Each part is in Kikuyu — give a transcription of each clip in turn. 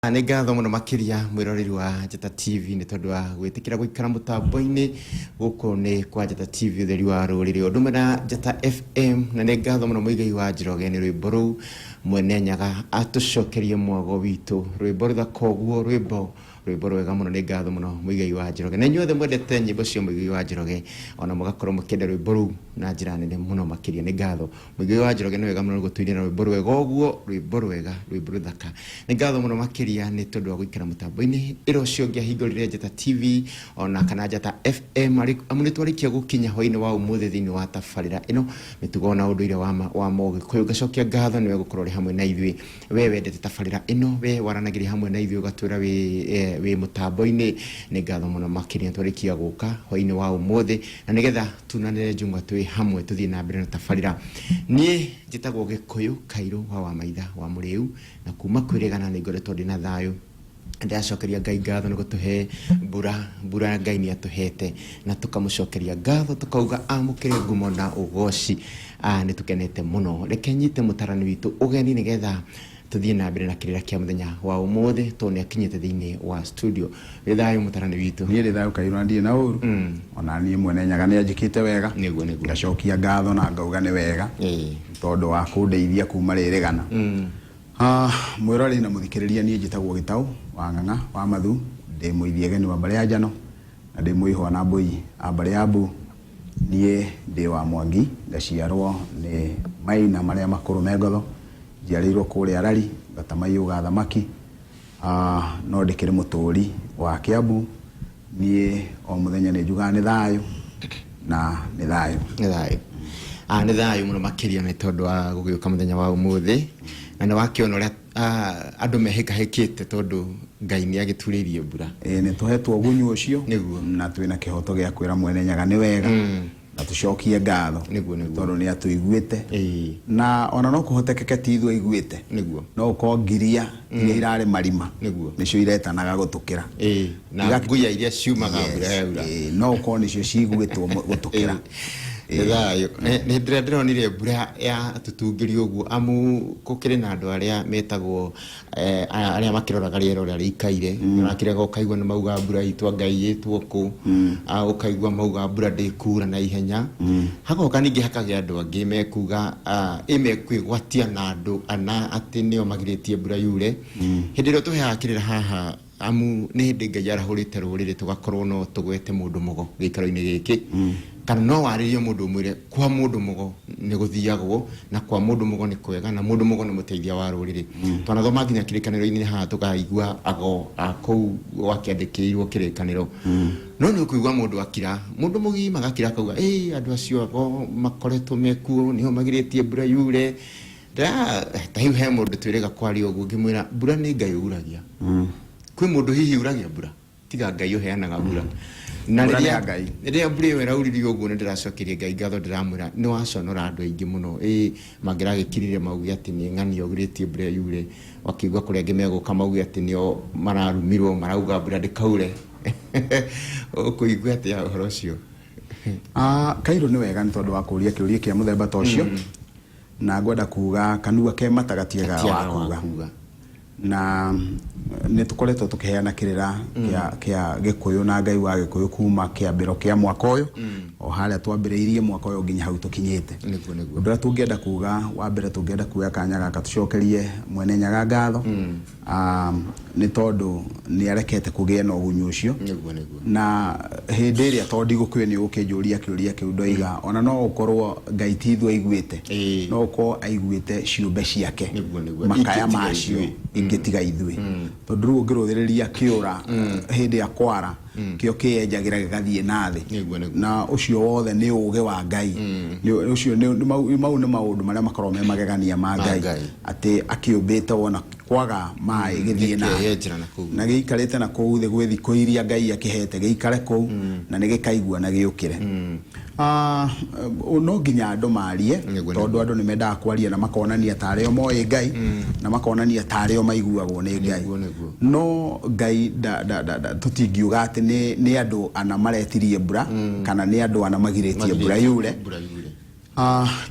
Nĩ ngatho mũno makĩria mwĩroreri wa Njata TV nĩ tondũ wa gwĩtĩkĩra gũikara mũtambo-inĩ. Gũkũ nĩ kwa Njata TV, ũtheri wa rũrĩrĩ, ũndũ ũmwe na Njata FM. Na nĩ ngatho mũno Mũigai wa Njoroge nĩ rwĩmbo rũu Mwene Nyaga atũcokerie mwago witũ, rwĩmbo rũthaka ũguo, rwĩmbo rwega mũno. Nĩ ngatho mũno Mũigai wa Njoroge, na inyuothe mwendete nyĩmbo cia Mũigai wa Njoroge, ona mũgakorwo mũkĩenda rwĩmbo rũu na njĩra nene mũno makĩria. Nĩ ngatho Mũigai wa Njoroge, nĩ wega mũno gũtũinĩra rwĩmbo rwega ũguo, rwĩmbo rwega, rwĩmbo rũthaka. Nĩ ngatho mũno makĩria nĩ tondũ wa gũikara mũtambo-inĩ. Ĩra ũcio ũngĩ ahingũrĩre Njata TV ona kana Njata FM, amu nĩ twarĩkia gũkinya hwainĩ wa ũmũthĩ thĩinĩ wa tabarĩra ĩno, mĩtugo na ũndũire wa Mũgĩkũyũ. Ngacokia ngatho nĩwe gũkorwo ũrĩ hamwe na ithuĩ, we wendete tabarĩra ĩno, we waranagĩria hamwe na ithuĩ ũgatwĩra wĩ mũtambo-inĩ. Nĩ ngatho mũno makĩria twarĩkia gũka hwainĩ wa ũmũthĩ na nĩgetha tunanĩre njungwa twĩ hamwe tũthiĩ na mbere na tabarĩra. Niĩ njĩtagwo Gĩkũyũ Kairũ wa Wamaitha wa Mũrĩu, na kuma kwĩrĩgana nĩ ngoretwo ndĩ na thayũ. Ndĩracokeria Ngai ngatho nĩ gũtũhe mbura. Mbura Ngai nĩ atũhete na tũkamũcokeria ngatho, tũkauga amũkĩre ngumo na ũgoci. Nĩ tũkenete mũno. Reke nyite mũtarani witũ ũgeni nĩgetha tũthiĩ na mbere na kĩrĩra kĩa mũthenya wa ũmũthĩ, tondũ nĩ akinyĩte thĩinĩ wa studio. Wĩ thayũ, mũtarani witũ? Niĩ ndĩ thayũ, Kairũ, na ndirĩ na ũru. Ona niĩ Mwene Nyaga nĩ anjĩkĩte wega. Nĩguo. Ngacokia ngatho na ngauga nĩ wega tondũ wa kũndeithia kuma rĩrĩgana. Ah, mwĩroreri na mũthikĩrĩria, niĩ njĩtagwo Gĩtaũ wa Ng'ang'a wa Mathu, ndĩ mũithiegeni wa mbarĩ ya Njano na ndĩ mũihwa na mbũi a mbarĩ ya Mbu. Niĩ ndĩ wa Mwangi, ngaciarwo nĩ Maina marĩa makũrũ me ngotho, njiarĩirwo kũrĩa Rari, Gatamaiyũ ga Thamaki, ah, no ndĩkĩrĩ mũtũri wa Kiambu. Niĩ o mũthenya nĩ njugaga nĩ thayũ na nĩ thayũ. Nĩ thayũ. Ah, nĩ thayũ mũno makĩria nĩ tondũ wa gũgĩũka mũthenya wa ũmũthĩ, na nĩ wakĩona ũrĩa andũ mehĩkahĩkĩte tondũ Ngai nĩ agĩturĩirie mbura. Ĩĩ, nĩ tũhetwo ũgunyu ũcio. Na twĩna kĩhoto gĩa kwĩra Mwene Nyaga nĩ wega na tũcokie ngatho Nĩguo. tondũ nĩ atũiguĩte. Na ona no kũhotekeke ti ithuĩ aiguĩte. No ũkorwo ngiria iria irarĩ marima nĩcio iretanaga gũtũkĩra. Na nguya iria ciumaga mbura yaura. No ũkorwo nĩcio ciguĩtwo gũtũkĩra. Nĩ thayũ. Nĩ ndĩra ndĩronire mbura ya tũtungĩrio ũguo, amu gũkĩrĩ na andũ arĩa metagwo arĩa makĩroraga rĩera ũrĩa rĩikaire. Ũrakĩrega ũkaigua nĩ mauga mbura itũ anga iyĩtwo kũ. Ũkaigua mauga mbura ndĩkura na ihenya. Hagoka ningĩ hakagĩa andũ angĩ mekuga ĩ mekwĩgwatia na andũ ana atĩ nĩo magirĩtie mbura yure. Hĩndĩ ĩrĩa tũheaga kĩrĩra haha, amu nĩ hĩndĩ Ngai arahũrĩte rũrĩrĩ, tũgakorwo no tũgwete mũndũ mũgo gĩikaro-inĩ gĩkĩ, kana no warĩrie mũndũ ũmwĩre kwa mũndũ mũgo nĩ gũthiagwo, na kwa mũndũ mũgo nĩ kwega, na mũndũ mũgo nĩ mũteithia wa rũrĩrĩ. Twanathoma nginya kĩrĩkanĩro-inĩ haha tũkaigua ago a kũu gwakĩandĩkĩirwo kĩrĩkanĩro. No nĩ ũkũigua mũndũ akira, mũndũ mũgima agakira akauga, ĩ andũ acio ago makoretwo mekuo nĩo magirĩtie mbura yure. Ta rĩu he mũndũ twĩrĩga kwaria ũguo, ngĩmwĩra mbura nĩ Ngai ũragia. Kwĩ mũndũ hihi uragia mbura tiga Ngai ũheanaga mbura? Na Mbura nĩ rĩrĩa ya Ngai. Rĩrĩa mbura ĩyo ĩrauririe ũguo, nĩ ndĩracokeria Ngai ngatho, ndĩramwĩra nĩ waconora andũ aingĩ mũno. Ĩ mangĩragĩkirire mauge atĩ nĩ ng'ania ũgirĩtie mbura yure, wakĩigua kũrĩa angĩ megũka mauge atĩ nĩo mararumirwo marauga mbura ndĩkaure. Ũkũigua atĩa ũhoro ũcio? Ah, Kairũ, nĩ wega nĩ tondũ wa kũũria kĩũria kĩa mũthemba ta ũcio, na ngwenda kuga kanua ke mata gatiagaga Gatiagaga wa kuga. Wa kuga. Na nĩ tũkoretwo tũkĩheana kĩrĩra kĩa Gĩkũyũ na Ngai wa Gĩkũyũ kuma kĩambĩro kĩa mwaka ũyũ, o harĩa twambĩrĩirie mwaka ũyũ nginya hau tũkinyĩte. Nĩguo. Ũndũ ũrĩa tũngĩenda kuga wa mbere, tũngĩenda kuoya kanya gaka tũcokerie Mwene Nyaga ngatho nĩ tondũ nĩ arekete kũgĩe na ũgunyu ũcio. Nĩguo. Na hĩndĩ ĩrĩa, tondũ ndigũkĩũĩ nĩ ũgũkĩnjũria kĩũria kĩu, ndoiga ona no ũkorwo Ngai ti ithuĩ aiguĩte, no ũkorwo aiguĩte ciũmbe ciake Nĩguo. makaya Ingĩtiga macio ithuĩ. Ingĩtiga ithuĩ, tondũ rĩu ũngĩrũthĩrĩria kĩũra hĩndĩ ya kwara, kĩo kĩyenjagĩra gĩgathiĩ na thĩ. Nĩguo. Na ũcio wothe nĩ ũgĩ wa Ngai. Ũcio mau nĩ maũndũ marĩa makoragwo me magegania ma Ma Ngai, Ngai. Atĩ akĩũmbĩte wona kwaga maĩ gĩthiĩ na thĩ. Gĩkeyenjera na kũu. Na gĩikarĩte na kũu thĩ gwĩ thikũ iria Ngai akĩhete gĩikare kũu, na nĩ gĩkaigua na gĩũkĩre. Ah, no nginya andũ marie, tondũ andũ nĩ mendaga kwaria na makonania tarĩ o moĩ Ngai, na makonania tarĩ o maiguagwo nĩ Ngai. Nĩguo. No Ngai tũtingiuga atĩ nĩ andũ ana maretirie mbura kana nĩ andũ ana magirĩtie mbura yure. Mbura yure.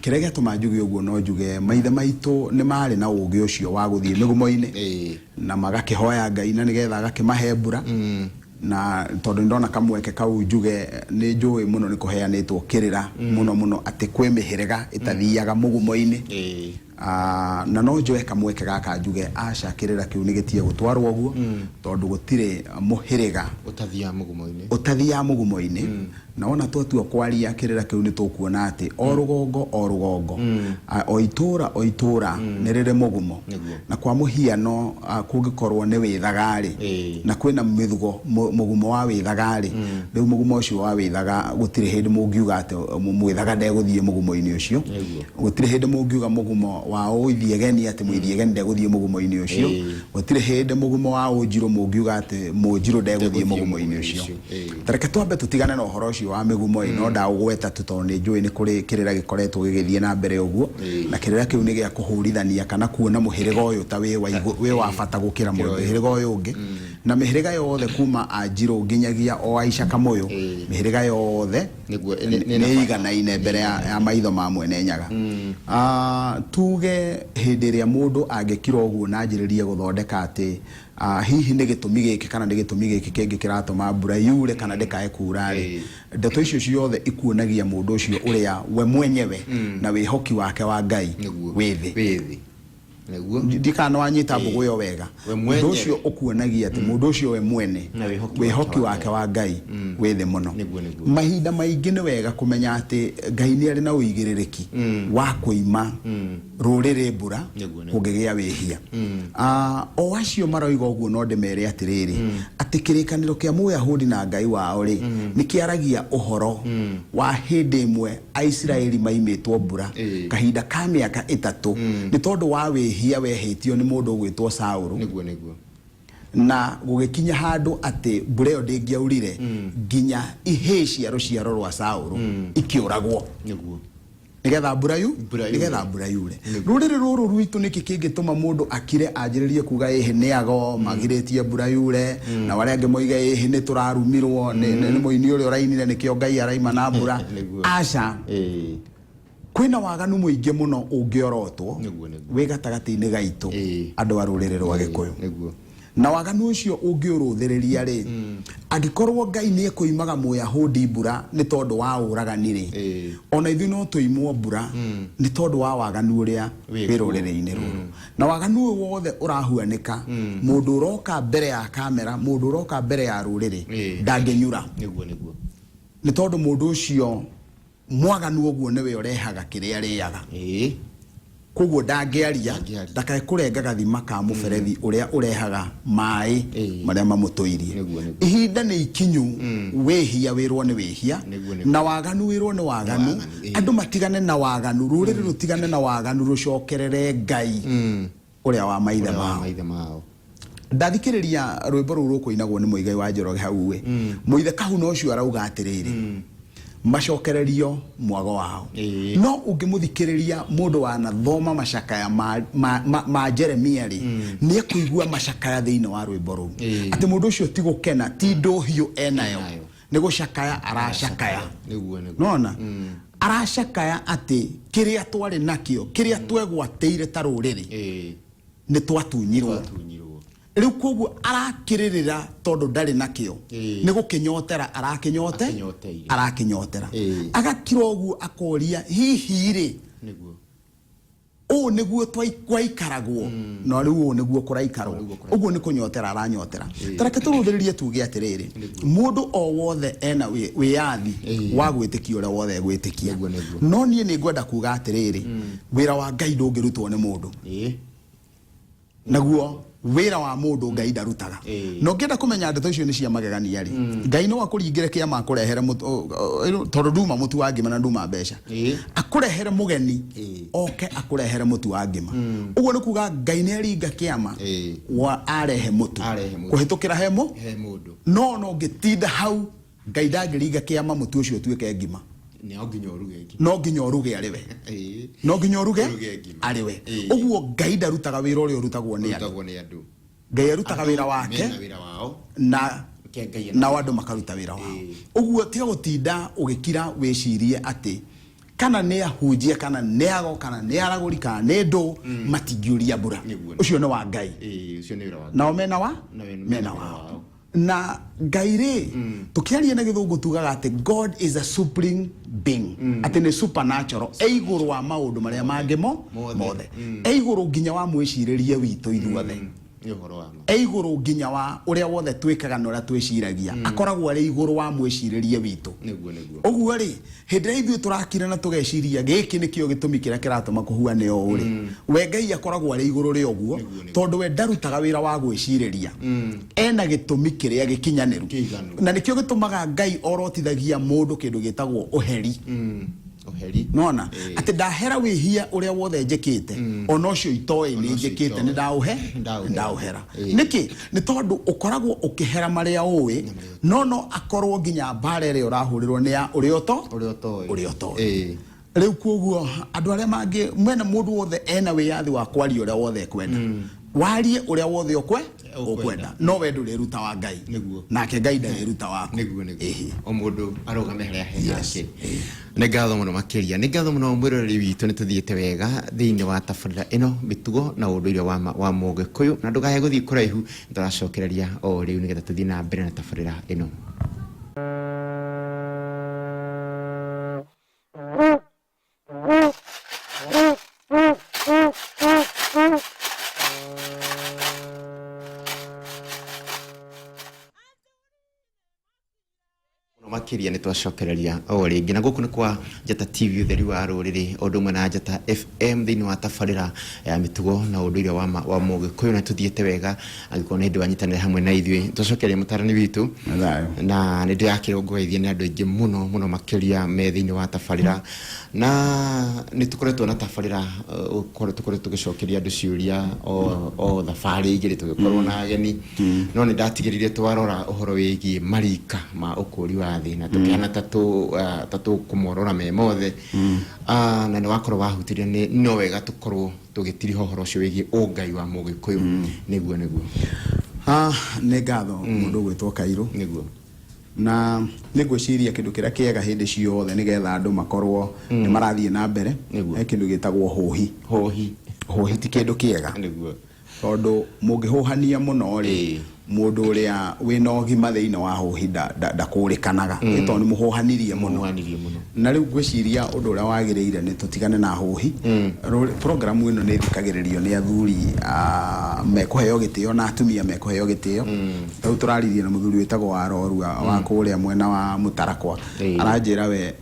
Kĩrĩa gĩatũma njuge ũguo no njuge maithe maitũ nĩ marĩ na ũgĩ ũcio wa gũthiĩ mĩgumo-inĩ na magakĩhoya Ngai na nĩgetha agakĩmahe mbura. Na tondũ nĩndona kamweke kau njuge nĩ njũĩ mũno nĩ kũheanĩtwo kĩrĩra mũno mũno atĩ kwĩ mĩhĩrĩga ĩtathiaga mũgumo-inĩ. Na no njoe kamweke gaka njuge aca, kĩrĩra kĩu nĩ gĩtige gũtwarwo ũguo, tondũ gũtirĩ mũhĩrĩga ũtathiaga mũgumo-inĩ. Ũtathiaga mũgumo-inĩ. Na wona twatua kwaria kĩrĩra kĩu nĩ tũkuona atĩ o rũgongo o rũgongo, o itũra o itũra nĩ rĩrĩ mũgumo. Na kwa mũhiano, kũngĩkorwo nĩ wĩthaga-rĩ, na kwĩna mĩthugo mũgumo wa wĩthaga-rĩ, rĩu mũgumo ũcio wa wĩthaga gũtirĩ hĩndĩ mũngiuga atĩ mwĩthaga ndegũthiĩ mũgumo-inĩ ũcio. Gũtirĩ hĩndĩ mũngiuga mũgumo wa ũithiegeni atĩ mũithiegeni ndegũthiĩ mũgumo-inĩ ũcio. Gũtirĩ hĩndĩ mũgumo wa ũnjirũ mũngiuga atĩ mũnjirũ ndegũthiĩ mũgumo-inĩ ũcio. Ta reke twambe tũtigane na ũhoro ũcio wa mĩgumo ĩ, no ndaũgweta tu tondũ nĩ njũĩ nĩ kũrĩ kĩrĩra gĩkoretwo gĩgĩthiĩ na mbere ũguo, na kĩrĩra kĩu nĩ gĩa kũhũrithania kana kuona mũhĩrĩga ũyũ ta wĩ wa igũ, wĩ wa bata gũkĩra mũhĩrĩga ũyũ ũngĩ. Na mĩhĩrĩga yothe kuma Anjirũ nginyagia o Aicakamũyũ, mĩhĩrĩga yothe Nĩguo, nĩ- nĩ nĩ na bata. ĩiganaine mbere ya maitho ma Mwene Nyaga. Tuge hĩndĩ ĩrĩa mũndũ angĩkira ũguo na anjĩrĩrie gũthondeka atĩ hihi nĩ gĩtũmi gĩkĩ kana nĩ gĩtũmi gĩkĩ kĩngĩ kĩratũma mbura yure kana ndĩkae kuura-rĩ, ndeto icio ciothe ikuonagia mũndũ ũcio ũrĩa we mwenyewe na wĩhoki wake wa Ngai wĩ thĩ. Wĩ thĩ. Nĩguo. Ndiũĩ kana nĩwanyita mbũgũ ĩyo wega. We mwenyewe. Ũndũ ũcio ũkuonagia atĩ mũndũ ũcio we mwene Na wĩhoki wĩhoki wake wake wa Ngai wĩ thĩ mũno. Nĩguo, nĩguo. Mahinda maingĩ nĩ wega kũmenya atĩ Ngai nĩ arĩ na ũigĩrĩrĩki wa kũima rũrĩrĩ mbura Nĩguo, nĩguo. kũngĩgĩa wĩhia. O acio maroiga ũguo no ndĩmere atĩrĩrĩ, atĩ kĩrĩkanĩro kĩa Mũyahudi na Ngai wao rĩ, nĩ kĩaragia ũhoro wa hĩndĩ ĩmwe Aisiraeli maimĩtwo mbura kahinda ka mĩaka 3 nĩ tondũ wa wĩhia wehĩtio nĩ mũndũ ũgwĩtwo Saũlũ. Nĩguo, nĩguo. Na gũgĩkinya handũ atĩ mbura ĩyo ndĩngĩaurire nginya ihĩĩ cia rũciaro rwa Saũlũ ikĩũragwo. Nĩguo. Nĩgetha mbura yu Mbura yure. Nĩgetha mbura yure. Rũrĩrĩ rũrũ rwitũ nĩkĩ kĩngĩtũma mũndũ akire anjĩrĩrie kuga ĩhĩ nĩ ago magirĩtie mbura yure, na arĩa angĩ moige ĩhĩ nĩ tũrarumirwo nĩ mũini ũrĩa ũrainire nĩkĩo Ngai araima na mbura. Nĩguo. Aca. Kwĩna waganu mũingĩ mũno ũngĩorotwo Nĩguo, nĩguo. wĩ gatagatĩ-inĩ gaitũ andũ a rũrĩrĩ rwa Gĩkũyũ. Nĩguo. Na waganu ũcio ũngĩũrũthĩrĩria rĩ, angĩkorwo Ngai nĩ ekũimaga Mũyahudi mbura nĩ tondũ wa ũragani rĩ, ona ithuĩ no tũimwo mbura nĩ tondũ wa waganu ũrĩa Wĩ wĩ kuo. rũrĩrĩ-inĩ rũrũ. Na waganu ũyũ wothe ũrahuanĩka, mũndũ ũroka mbere ya kamera, mũndũ ũroka mbere ya rũrĩrĩ ndangĩnyura. Nĩguo, nĩguo. Nĩ tondũ mũndũ ũcio mwaganu ũguo nĩwe ũrehaga kĩrĩa arĩaga. Koguo ndangĩaria, Ndangĩaria. ndakae kũrenga gathima ka mũberethi ũrĩa ũrehaga maĩ marĩa mamũtũirie. Nĩguo, nĩguo. Ihinda nĩ ikinyu wĩhia wĩrwo nĩ wĩhia, Nĩguo, nĩguo. na waganu wĩrwo nĩ waganu. Waganu, Andũ matigane na waganu, rũrĩrĩ rũtigane na waganu, rũcokerere Ngai ũrĩa wa maithe Ũrĩa wa mao. maithe mao. Ndathikĩrĩria rwĩmbo rũu rũkũinagwo nĩ Mũigai wa Njoroge hau ĩ, Mũithe Kahuna ũcio arauga atĩrĩrĩ, macokererio mwago wao. No ũngĩmũthikĩrĩria mũndũ wanathoma macakaya ma Jeremia rĩ, nĩ ekũigua macakaya thĩinĩ wa rwĩmbo rũu. Atĩ mũndũ ũcio ti gũkena, ti ndũhiũ enayo, Enayo. nĩ gũcakaya aracakaya. Nĩguo, nĩguo. Nona aracakaya atĩ kĩrĩa twarĩ nakĩo, kĩrĩa twegwatĩire ta rũrĩrĩ, nĩ twatunyirwo. Twatunyirwo. Rĩu koguo arakĩrĩrĩra tondũ ndarĩ nakĩo. Nĩ gũkĩnyotera arakĩnyote, Akĩnyoteire. arakĩnyotera. Agakira ũguo akoria hihi rĩ, Nĩguo. ũũ nĩguo twaikaragwo, no rĩu ũũ nĩguo kũraikarwo. Ũũ nĩguo kũraikarwo. Ũguo nĩ kũnyotera aranyotera. Ta reke tũrũthĩrĩrie tuge atĩrĩrĩ, mũndũ o wothe ena wĩyathi wa gwĩtĩkia ũrĩa wothe egwĩtĩkia. Nĩguo, nĩguo. No niĩ nĩ ngwenda kuga atĩrĩrĩ, wĩra wa Ngai ndũngĩrutwo nĩ mũndũ. Naguo wĩra wa mũndũ Ngai ndarutaga. Na ũngĩenda kũmenya ndeto icio nĩ cia magegania rĩ, Ngai no akũringĩre kĩama akũrehere tondũ nduma mũtu wa ngima na nduma mbeca. Akũrehere mũgeni, oke akũrehere mũtu wa ngima. Ũguo nĩ kuga Ngai nĩ aringa kĩama wa arehe mũtu. Arehe mũtu. Kũhĩtũkĩra he He mũndũ. No no ũngĩtinda hau Ngai ndangĩringa kĩama mũtu ũcio ũtuĩke ngima. No nginya ũruge ngima. No nginya ũruge arĩ we. No nginya ũruge Ũruge ngima. arĩ we. Ũguo Ngai ndarutaga wĩra ũrĩa ũrutagwo nĩ andũ. Ũrutagwo nĩ andũ. Ngai arutaga Andũ wĩra wake mena wĩra wao. Ke Ngai nao andũ makaruta wĩra wao. Ũguo tiga gũtinda ũgĩkira wĩcirie atĩ Kana nĩ ahunjia, kana nĩ ago, kana nĩ aragũri, kana nĩ ndũ, matingiuria mbura. Nĩguo. Ũcio nĩ wa Ngai. Ĩĩ, ũcio nĩ wĩra wa Nao mena wa Na mena wĩra wao. Wao. Na Ngai rĩ, tũkĩaria na Gĩthũngũ tugaga atĩ God is a supreme being, atĩ nĩ supernatural, e igũrũ wa maũndũ marĩa mangĩ mo Mothe. Mothe, e igũrũ nginya wa mwĩcirĩrie witũ ithuothe, Nĩ ũhoro wa ma. E igũrũ nginya wa ũrĩa wothe twĩkaga na ũrĩa twĩciragia, akoragwo arĩ igũrũ wa mwĩcirĩrie witũ. Nĩguo, nĩguo. Ũguo rĩ, hĩndĩ ĩrĩa ithuĩ tũrakira na tũgeciria gĩkĩ nĩkĩo gĩtũmi kĩrĩa kĩratũma kũhuane ũũ rĩ, we Ngai akoragwo arĩ igũrũ rĩa ũguo. Nĩguo, nĩguo. Tondũ we ndarutaga wĩra wa gwĩcirĩria, ena gĩtũmi kĩrĩa gĩkinyanĩru. Kĩiganu. Na nĩkĩo gĩtũmaga Ngai orotithagia mũndũ kĩndũ gĩtagwo ũheri. Ũheri. Nona Ĩĩ. atĩ ndahera wĩhia ũrĩa wothe njĩkĩte, ona ũcio itoĩ nĩ Ona ũcio njĩkĩte, itoĩ. nĩ ndaũhe. Ndaũhera. Ndaũhera. Ĩĩ. Nĩkĩ? Nĩ tondũ ũkoragwo ũkĩhera marĩa ũĩ, no akorwo nginya mbara ĩrĩa ũrahũrĩrwo nĩ ya ũrĩa ũto Ũrĩa ũtoĩ. Ũrĩa ũtoĩ. Ĩĩ. Rĩu koguo andũ arĩa mangĩ mwena, mũndũ wothe ena wĩyathi wa kwaria ũrĩa wothe ekwenda, warie ũrĩa wothe ũkwe Ũkwenda. Ũkwenda, no we ndũrĩruta wa Ngai. Nĩguo. Nake Ngai ndarĩruta waku. Nĩguo, nĩguo. Ĩhĩ. O mũndũ arũgame harĩa he Yes. hake. Nĩ ngatho mũno makĩria, nĩ ngatho mũno mwĩroreri witũ. Nĩ tũthiĩte wega thĩinĩ wa tabarĩra ĩno, mĩtugo na ũndũire wa Mũgĩkũyũ, na ndũkae gũthiĩ kũraihu, tũracokereria o rĩu nĩgetha tũthiĩ na mbere na tabarĩra ĩno. Mũno makĩria, nĩ twacokereria o rĩngĩ, na gũkũ nĩ kwa Njata TV, ũtheri wa rũrĩrĩ, o ũndũ ũmwe na Njata FM, thĩinĩ wa tabarĩra ya mĩtugo na ũndũire wa Mũgĩkũyũ, na tũthiĩte wega. Angĩkorwo nĩ hĩndĩ wanyitanĩra hamwe na ithuĩ, twacokeria mũtarani witũ. Thayũ. Na nĩ ndĩrakĩrwo ngũgeithia nĩ andũ aingĩ mũno mũno makĩria me thĩinĩ wa tabarĩra, na nĩ tũkoretwo na tabarĩra, tũkoretwo tũgĩcokeria andũ ciũria o thabarĩ igĩrĩ, tũgĩkorwo na ageni, no nĩ ndatigĩrĩire twarora ũhoro wĩgiĩ marika ma ũkũri wa thĩ, na tũkĩhana ta tũkũmorora me mothe. Na nĩ wakorwo wahutirie, nĩ no wega tũkorwo tũgĩtiriha ũhoro ũcio wĩgiĩ ũngai wa Mũgĩkũyũ. Nĩguo, nĩguo. Ah, nĩ ngatho mũndũ ũgwĩtwo Kairũ. Nĩguo. Na nĩ ngwĩciria kĩndũ kĩrĩa kĩega hĩndĩ ciothe nĩgetha andũ makorwo nĩ marathiĩ na mbere, Nĩguo. he kĩndũ gĩtagwo hũhi. Hũhi. Hũhi ti kĩndũ kĩega, tondũ mũngĩhũhania mũno rĩ, mũndũ ũrĩa wĩna ũgima thĩinĩ wa hũhi ndakũrĩkanaga, nĩ tondũ nĩ mũhũhanirie mũno. Mũhũhanirie mũno. Na rĩu ngwĩciria ũndũ ũrĩa wagĩrĩire nĩ tũtigane na hũhi. Programu ĩno nĩ ĩthikagĩrĩrio nĩ athuri, mekũheo gĩtĩo, na atumia mekũheo gĩtĩo. Rĩu tũraririe na mũthuri wĩtagwo Warorua wa kũrĩa mwena wa Mũtarakwa, aranjĩra we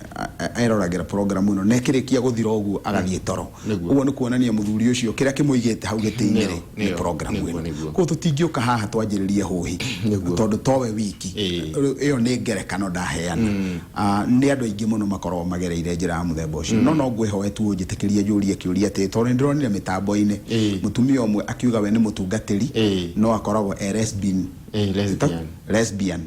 eroragĩra programu ĩno na ĩkĩrĩkia gũthira ũguo agathiĩ toro. Ũguo nĩ kuonania mũthuri ũcio kĩrĩa kĩmũigĩte hau gĩtĩ-inĩ rĩ, nĩ programu ĩno. Koguo tũtingĩũka haha twanjĩrĩrie hũhi, tondũ towe wiki. Rĩu ĩyo nĩ ngerekano ndaheana. Nĩ andũ aingĩ mũno makoragwo magereire njĩra ya mũthemba ũcio, no ngwĩhoe tu ũnjĩtĩkĩrie njũrie kĩũria atĩ, tondũ nĩ ndĩronire mĩtambo-inĩ mũtumia ũmwe akiuga we nĩ mũtungatĩri, no akoragwo e lesbian. Lesbian. Lesbian.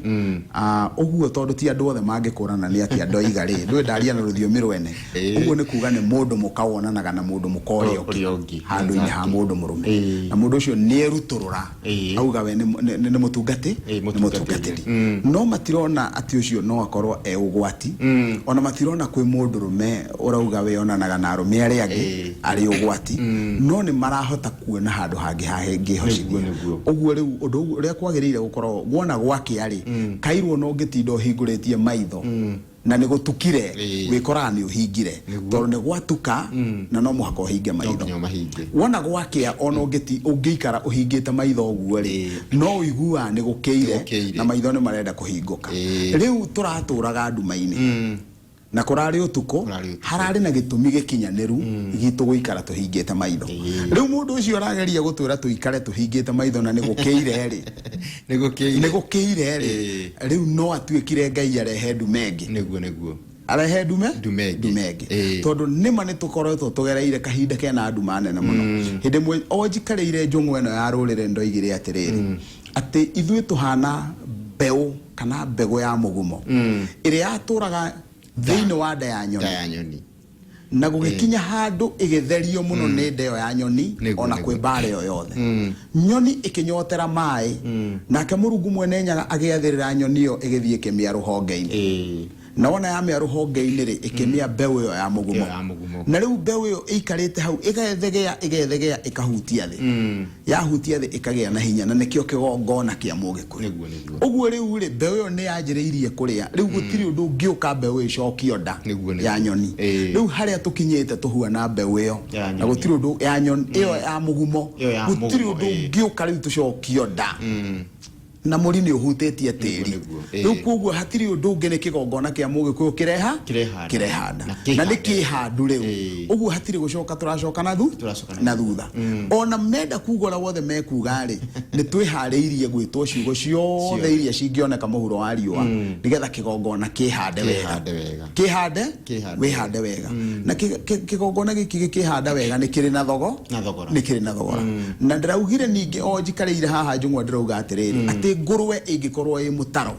Ũguo tondũ ti andũ othe mangĩkũrana nĩ atĩa ndoiga rĩ, ndũĩ ndaria na rũthiomi rwene. Ũguo nĩ kuga nĩ mũndũ mũka wonanaga na mũndũ mũka ũrĩa ũrĩa ũngĩ, handũ-inĩ ha mũndũ mũrũme, na mũndũ ũcio nĩ erutũrũra auga we nĩ mũtungati, nĩ mũtungatĩri. Mũtungatĩri, no matirona atĩ ũcio no akorwo e ũgwati. Ona matirona kwĩ mũndũrũme ũrauga we onanaga na arũme arĩa angĩ arĩ ũgwati, no nĩ marahota kuona handũ hangĩ hangĩhocithia. Nĩguo. Ũguo rĩu ũndũ ũrĩa kwagĩrĩire gũkorwo wona gwakĩa rĩ, kairwo no ũngĩtinda ũhingũrĩtie maitho na nĩ gũtukire, wĩkoraga nĩ ũhingire, tondũ nĩ gwatuka na no mũhaka ũhinge No maitho. nginya ũmahinge. Wona gwakĩa, ona ũngĩikara ũhingĩte maitho ũguo rĩ, no ũiguaga nĩ gũkĩire, Gũkĩire. na maitho nĩ marenda kũhingũka. Rĩu tũratũraga nduma-inĩ na kũrarĩ ũtukũ. Kũrarĩ ũtukũ. Hararĩ na gĩtũmi gĩkinyanĩru gitũ gũikara tũhingĩte maitho. Rĩu mũndũ ũcio ũrageria gũtwĩra tũikare tũhingĩte maitho na nĩ gũkĩire rĩ, Nĩ gũkĩire. Nĩ gũkĩire rĩ, rĩu no atuĩkire Ngai arehe ndume ĩngĩ. Nĩguo, nĩguo. Arehe ndume. Ndume ĩngĩ. Ndume ĩngĩ. Tondũ nĩma nĩ tũkoretwo tũgereire kahinda kena nduma nene mũno. Hĩndĩ ĩmwe o njikarĩire njũng'wa ĩno ya rũrĩrĩ, ndoigire atĩrĩrĩ, atĩ ithuĩ tũhana mbeũ kana mbegũ ya mũgumo ĩrĩa yatũraga thĩinĩ wa nda ya nyoni. Nda ya nyoni. Na gũgĩkinya handũ ĩgĩtherio mũno nĩ nda ĩyo ya nyoni. Ona kwĩ mbara ĩyo yothe, nyoni ĩkĩnyotera maĩ, nake Mũrungu mwene Nyaga agĩathĩrĩra nyoni ĩyo ĩgĩthiĩ ĩkĩmĩa rũhonge-inĩ. Na wona yamĩa rũhonge-inĩ rĩ, ĩkĩmĩa mbeũ ĩyo ya mũgumo. Ĩyo ya mũgumo. Na rĩu mbeũ ĩyo ĩikarĩte hau ĩgethegea ĩgethegea ĩkahutia thĩ, yahutia thĩ ĩkagĩa na hinya, na nĩkĩo kĩgongona kĩa Mũgĩkũyũ. Nĩguo, nĩguo. Ũguo rĩu rĩ, mbeũ ĩyo nĩ yanjĩrĩirie kũrĩa, rĩu gũtirĩ ũndũ ũngĩũka mbeũ ĩcokio nda Nĩguo, nĩguo. ya nyoni. Rĩu harĩa tũkinyĩte tũhuana mbeũ ĩyo Ya na nyoni. gũtirĩ ũndũ ya nyoni ĩyo ya mũgumo, Ĩyo ya gũtirĩ mũgumo, ũndũ ũngĩũka rĩu tũcokio nda na mũri nĩ ũhutĩtie tĩri. Nĩguo, ĩĩ. Rĩu koguo hatirĩ ũndũ ũngĩ, nĩ kĩgongona kĩa Mũgĩkũyũ kĩreha Kĩrehanda. kĩrehanda Na na nĩ kĩhande. kĩhandu rĩu. Ũguo hatirĩ gũcoka, tũracoka na thu Tũracoka na na thutha. Ona menda kuga ũrĩa wothe mekuga rĩ, nĩ twĩharĩirie gwĩtwo ciugo ciothe Ciothe. iria cingĩoneka mũhuro wa riũa nĩgetha kĩgongona kĩhande wega. Kĩhande wega. Kĩhande Kĩhande. Wĩhande wega, na kĩgongona gĩkĩ gĩkĩhanda wega nĩ kĩrĩ na thogo Na thogora. Nĩ kĩrĩ na thogora. Na ndĩraugire ningĩ o njikarĩire haha njũng'wa, ndĩrauga atĩrĩrĩ, atĩ ngũrwe ĩngĩkorwo ĩ mũtaro,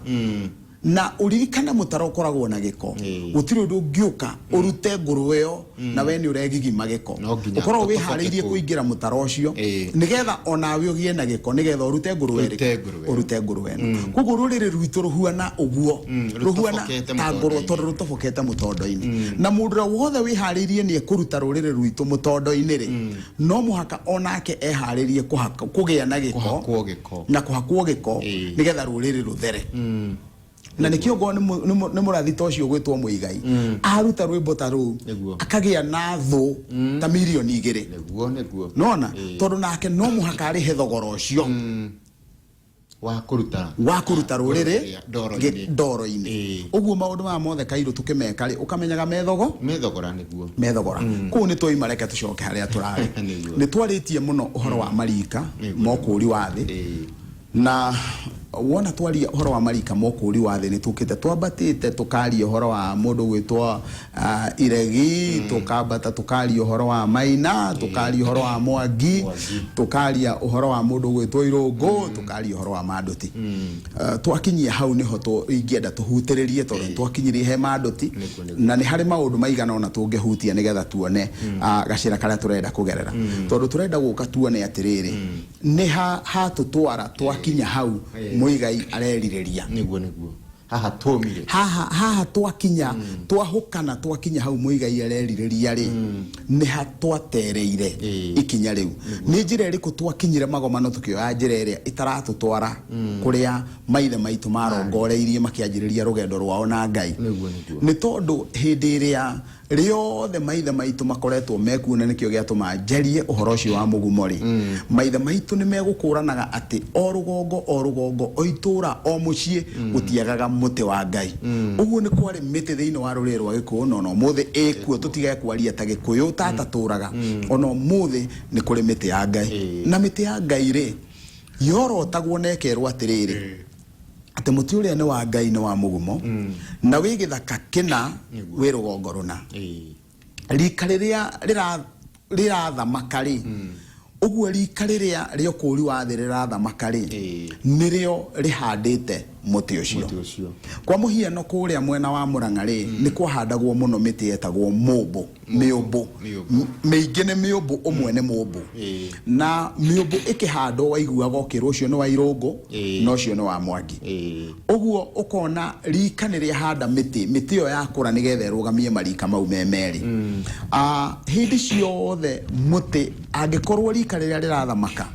na ũririkane mũtaro ũkoragwo na gĩko, gũtirĩ ũndũ ũngĩũka ũrute ngũrwe ĩyo na we nĩ ũregigima gĩko. No nginya Ũkorwo ũtoboke wĩharĩirie kũu. kũingĩra mũtaro ũcio nĩgetha onawe ũgĩe na gĩko, nĩgetha ũrute ngũrwe Ũrute ĩrĩkũ? Ngũrwe. Ũrute ngũrwe ĩno. Koguo rũrĩrĩ rwitũ rũhuana ũguo, rũhuana Rũtobokete ta ngũrwe mũtondo-inĩ. tondũ rũtobokete mũtondo-inĩ, na mũndũ ũrĩa wothe wĩharĩirie nĩ ekũruta rũrĩrĩ rwitũ mũtondo-inĩ rĩ, no mũhaka onake eharĩrie kũgĩa na gĩko. Kũhakwo gĩko. Na kũhakwo gĩko nĩgetha rũrĩrĩ rũthere. Na nĩkĩo ngorwo nĩ mũrathi ta ũcio gwĩtwo Mũigai aruta rwĩmbo ta rũu, akagĩa na thũ ta mirioni 2. Nĩguo, nĩguo. Nona tondũ nake no mũhaka arĩhe thogora ũcio wa kũruta wa kũruta rũrĩrĩ ndoro-inĩ. Ndoro-inĩ. Ũguo maũndũ maya mothe kairũ tũkĩmeka rĩ, ũkamenyaga methogo Me thogora, nĩguo. Methogora kũu nĩ twaima. Reke tũcoke harĩa tũrarĩ. Nĩ twarĩtie mũno ũhoro wa marika ma ũkũũri wa thĩ. Na wona twaria ũhoro wa marika ma ũkũũri wa thĩ, nĩ tũkĩte twambatĩte tũkaria ũhoro wa mũndũ gwĩtwo Iregi, tũkambata tũkaria ũhoro wa Maina, tũkaria ũhoro wa Mwangi, Mwangi. Tũkaria ũhoro wa mũndũ gwĩtwo Irũngũ, tũkaria ũhoro wa Mandũti. Twakinyia hau nĩho ingĩenda tũhutĩrĩrie tondũ nĩ twakinyirie he Mandũti. Nĩguo, nĩguo. Na nĩ harĩ maũndũ maigana ũna tũngĩhutia nĩgetha tuone gacĩra karĩa tũrenda kũgerera, tondũ tũrenda gũka tuone atĩrĩrĩ, nĩ ha hatũtwara twakinya hau Mũigai arerirĩria. Nĩguo, nĩguo, haha tũmire. Haha haha twakinya, twahũkana, twakinya hau Mũigai arerirĩria rĩ, nĩ ha twatereire ikinya rĩu? Nĩ njĩra ĩrĩkũ twakinyire magomano tũkĩoya njĩra ĩrĩa ĩtaratũtwara kũrĩa maithe maitũ marongoreirie makĩanjĩrĩria rũgendo rwao na Ngai? Nĩguo, nĩguo. Nĩ tondũ hĩndĩ ĩrĩa rĩothe maithe maitũ makoretwo mekuo, na nĩkĩo gĩatũma njarie ũhoro ũcio wa mũgumo rĩ, maithe maitũ nĩ megũkũranaga atĩ o rũgongo o rũgongo, o itũra o mũciĩ, gũtiagaga mũtĩ wa Ngai. Ũguo nĩ kwarĩ mĩtĩ thĩinĩ wa rũrĩrĩ rwa Gĩkũyũ, na ona ũmũthĩ ĩkuo. Tũtige kwaria ta Gĩkũyũ tata tũraga, ona ũmũthĩ nĩ kũrĩ mĩtĩ ya Ngai. Na mĩtĩ ya Ngai rĩ, yorotagwo na ĩkerwo atĩrĩrĩ, atĩ mũtĩ ũrĩa nĩ wa Ngai, nĩ wa mũgumo, na wĩ gĩthaka kĩna, wĩ rũgongo rũna, rika rĩrĩa rĩrathamaka rĩ, ũguo rika rĩrĩa rĩa ũkũũri wa thĩ rĩrathamaka rĩ, nĩrĩo rĩhandĩte mũtĩ ũcio. Mũtĩ ũcio. Kwa mũhiano, kũrĩa mwena wa Mũrang'a rĩ, nĩ kwahandagwo mũno mĩtĩ yetagwo mũmbũ, mĩũmbũ. Mĩũmbũ. Mĩingĩ nĩ mĩũmbũ, ũmwe nĩ mũmbũ. Na mĩũmbũ ĩkĩhandwo waiguaga ũkĩrwo ũcio nĩ wa Irũngũ, na ũcio nĩ wa Mwangi. Ũguo ũkona rika nĩ rĩahanda mĩtĩ, mĩtĩ ĩyo yakũra nĩgetha ĩrũgamie marika mau me merĩ. Hĩndĩ ciothe mũtĩ angĩkorwo rika rĩrĩa rĩrathamaka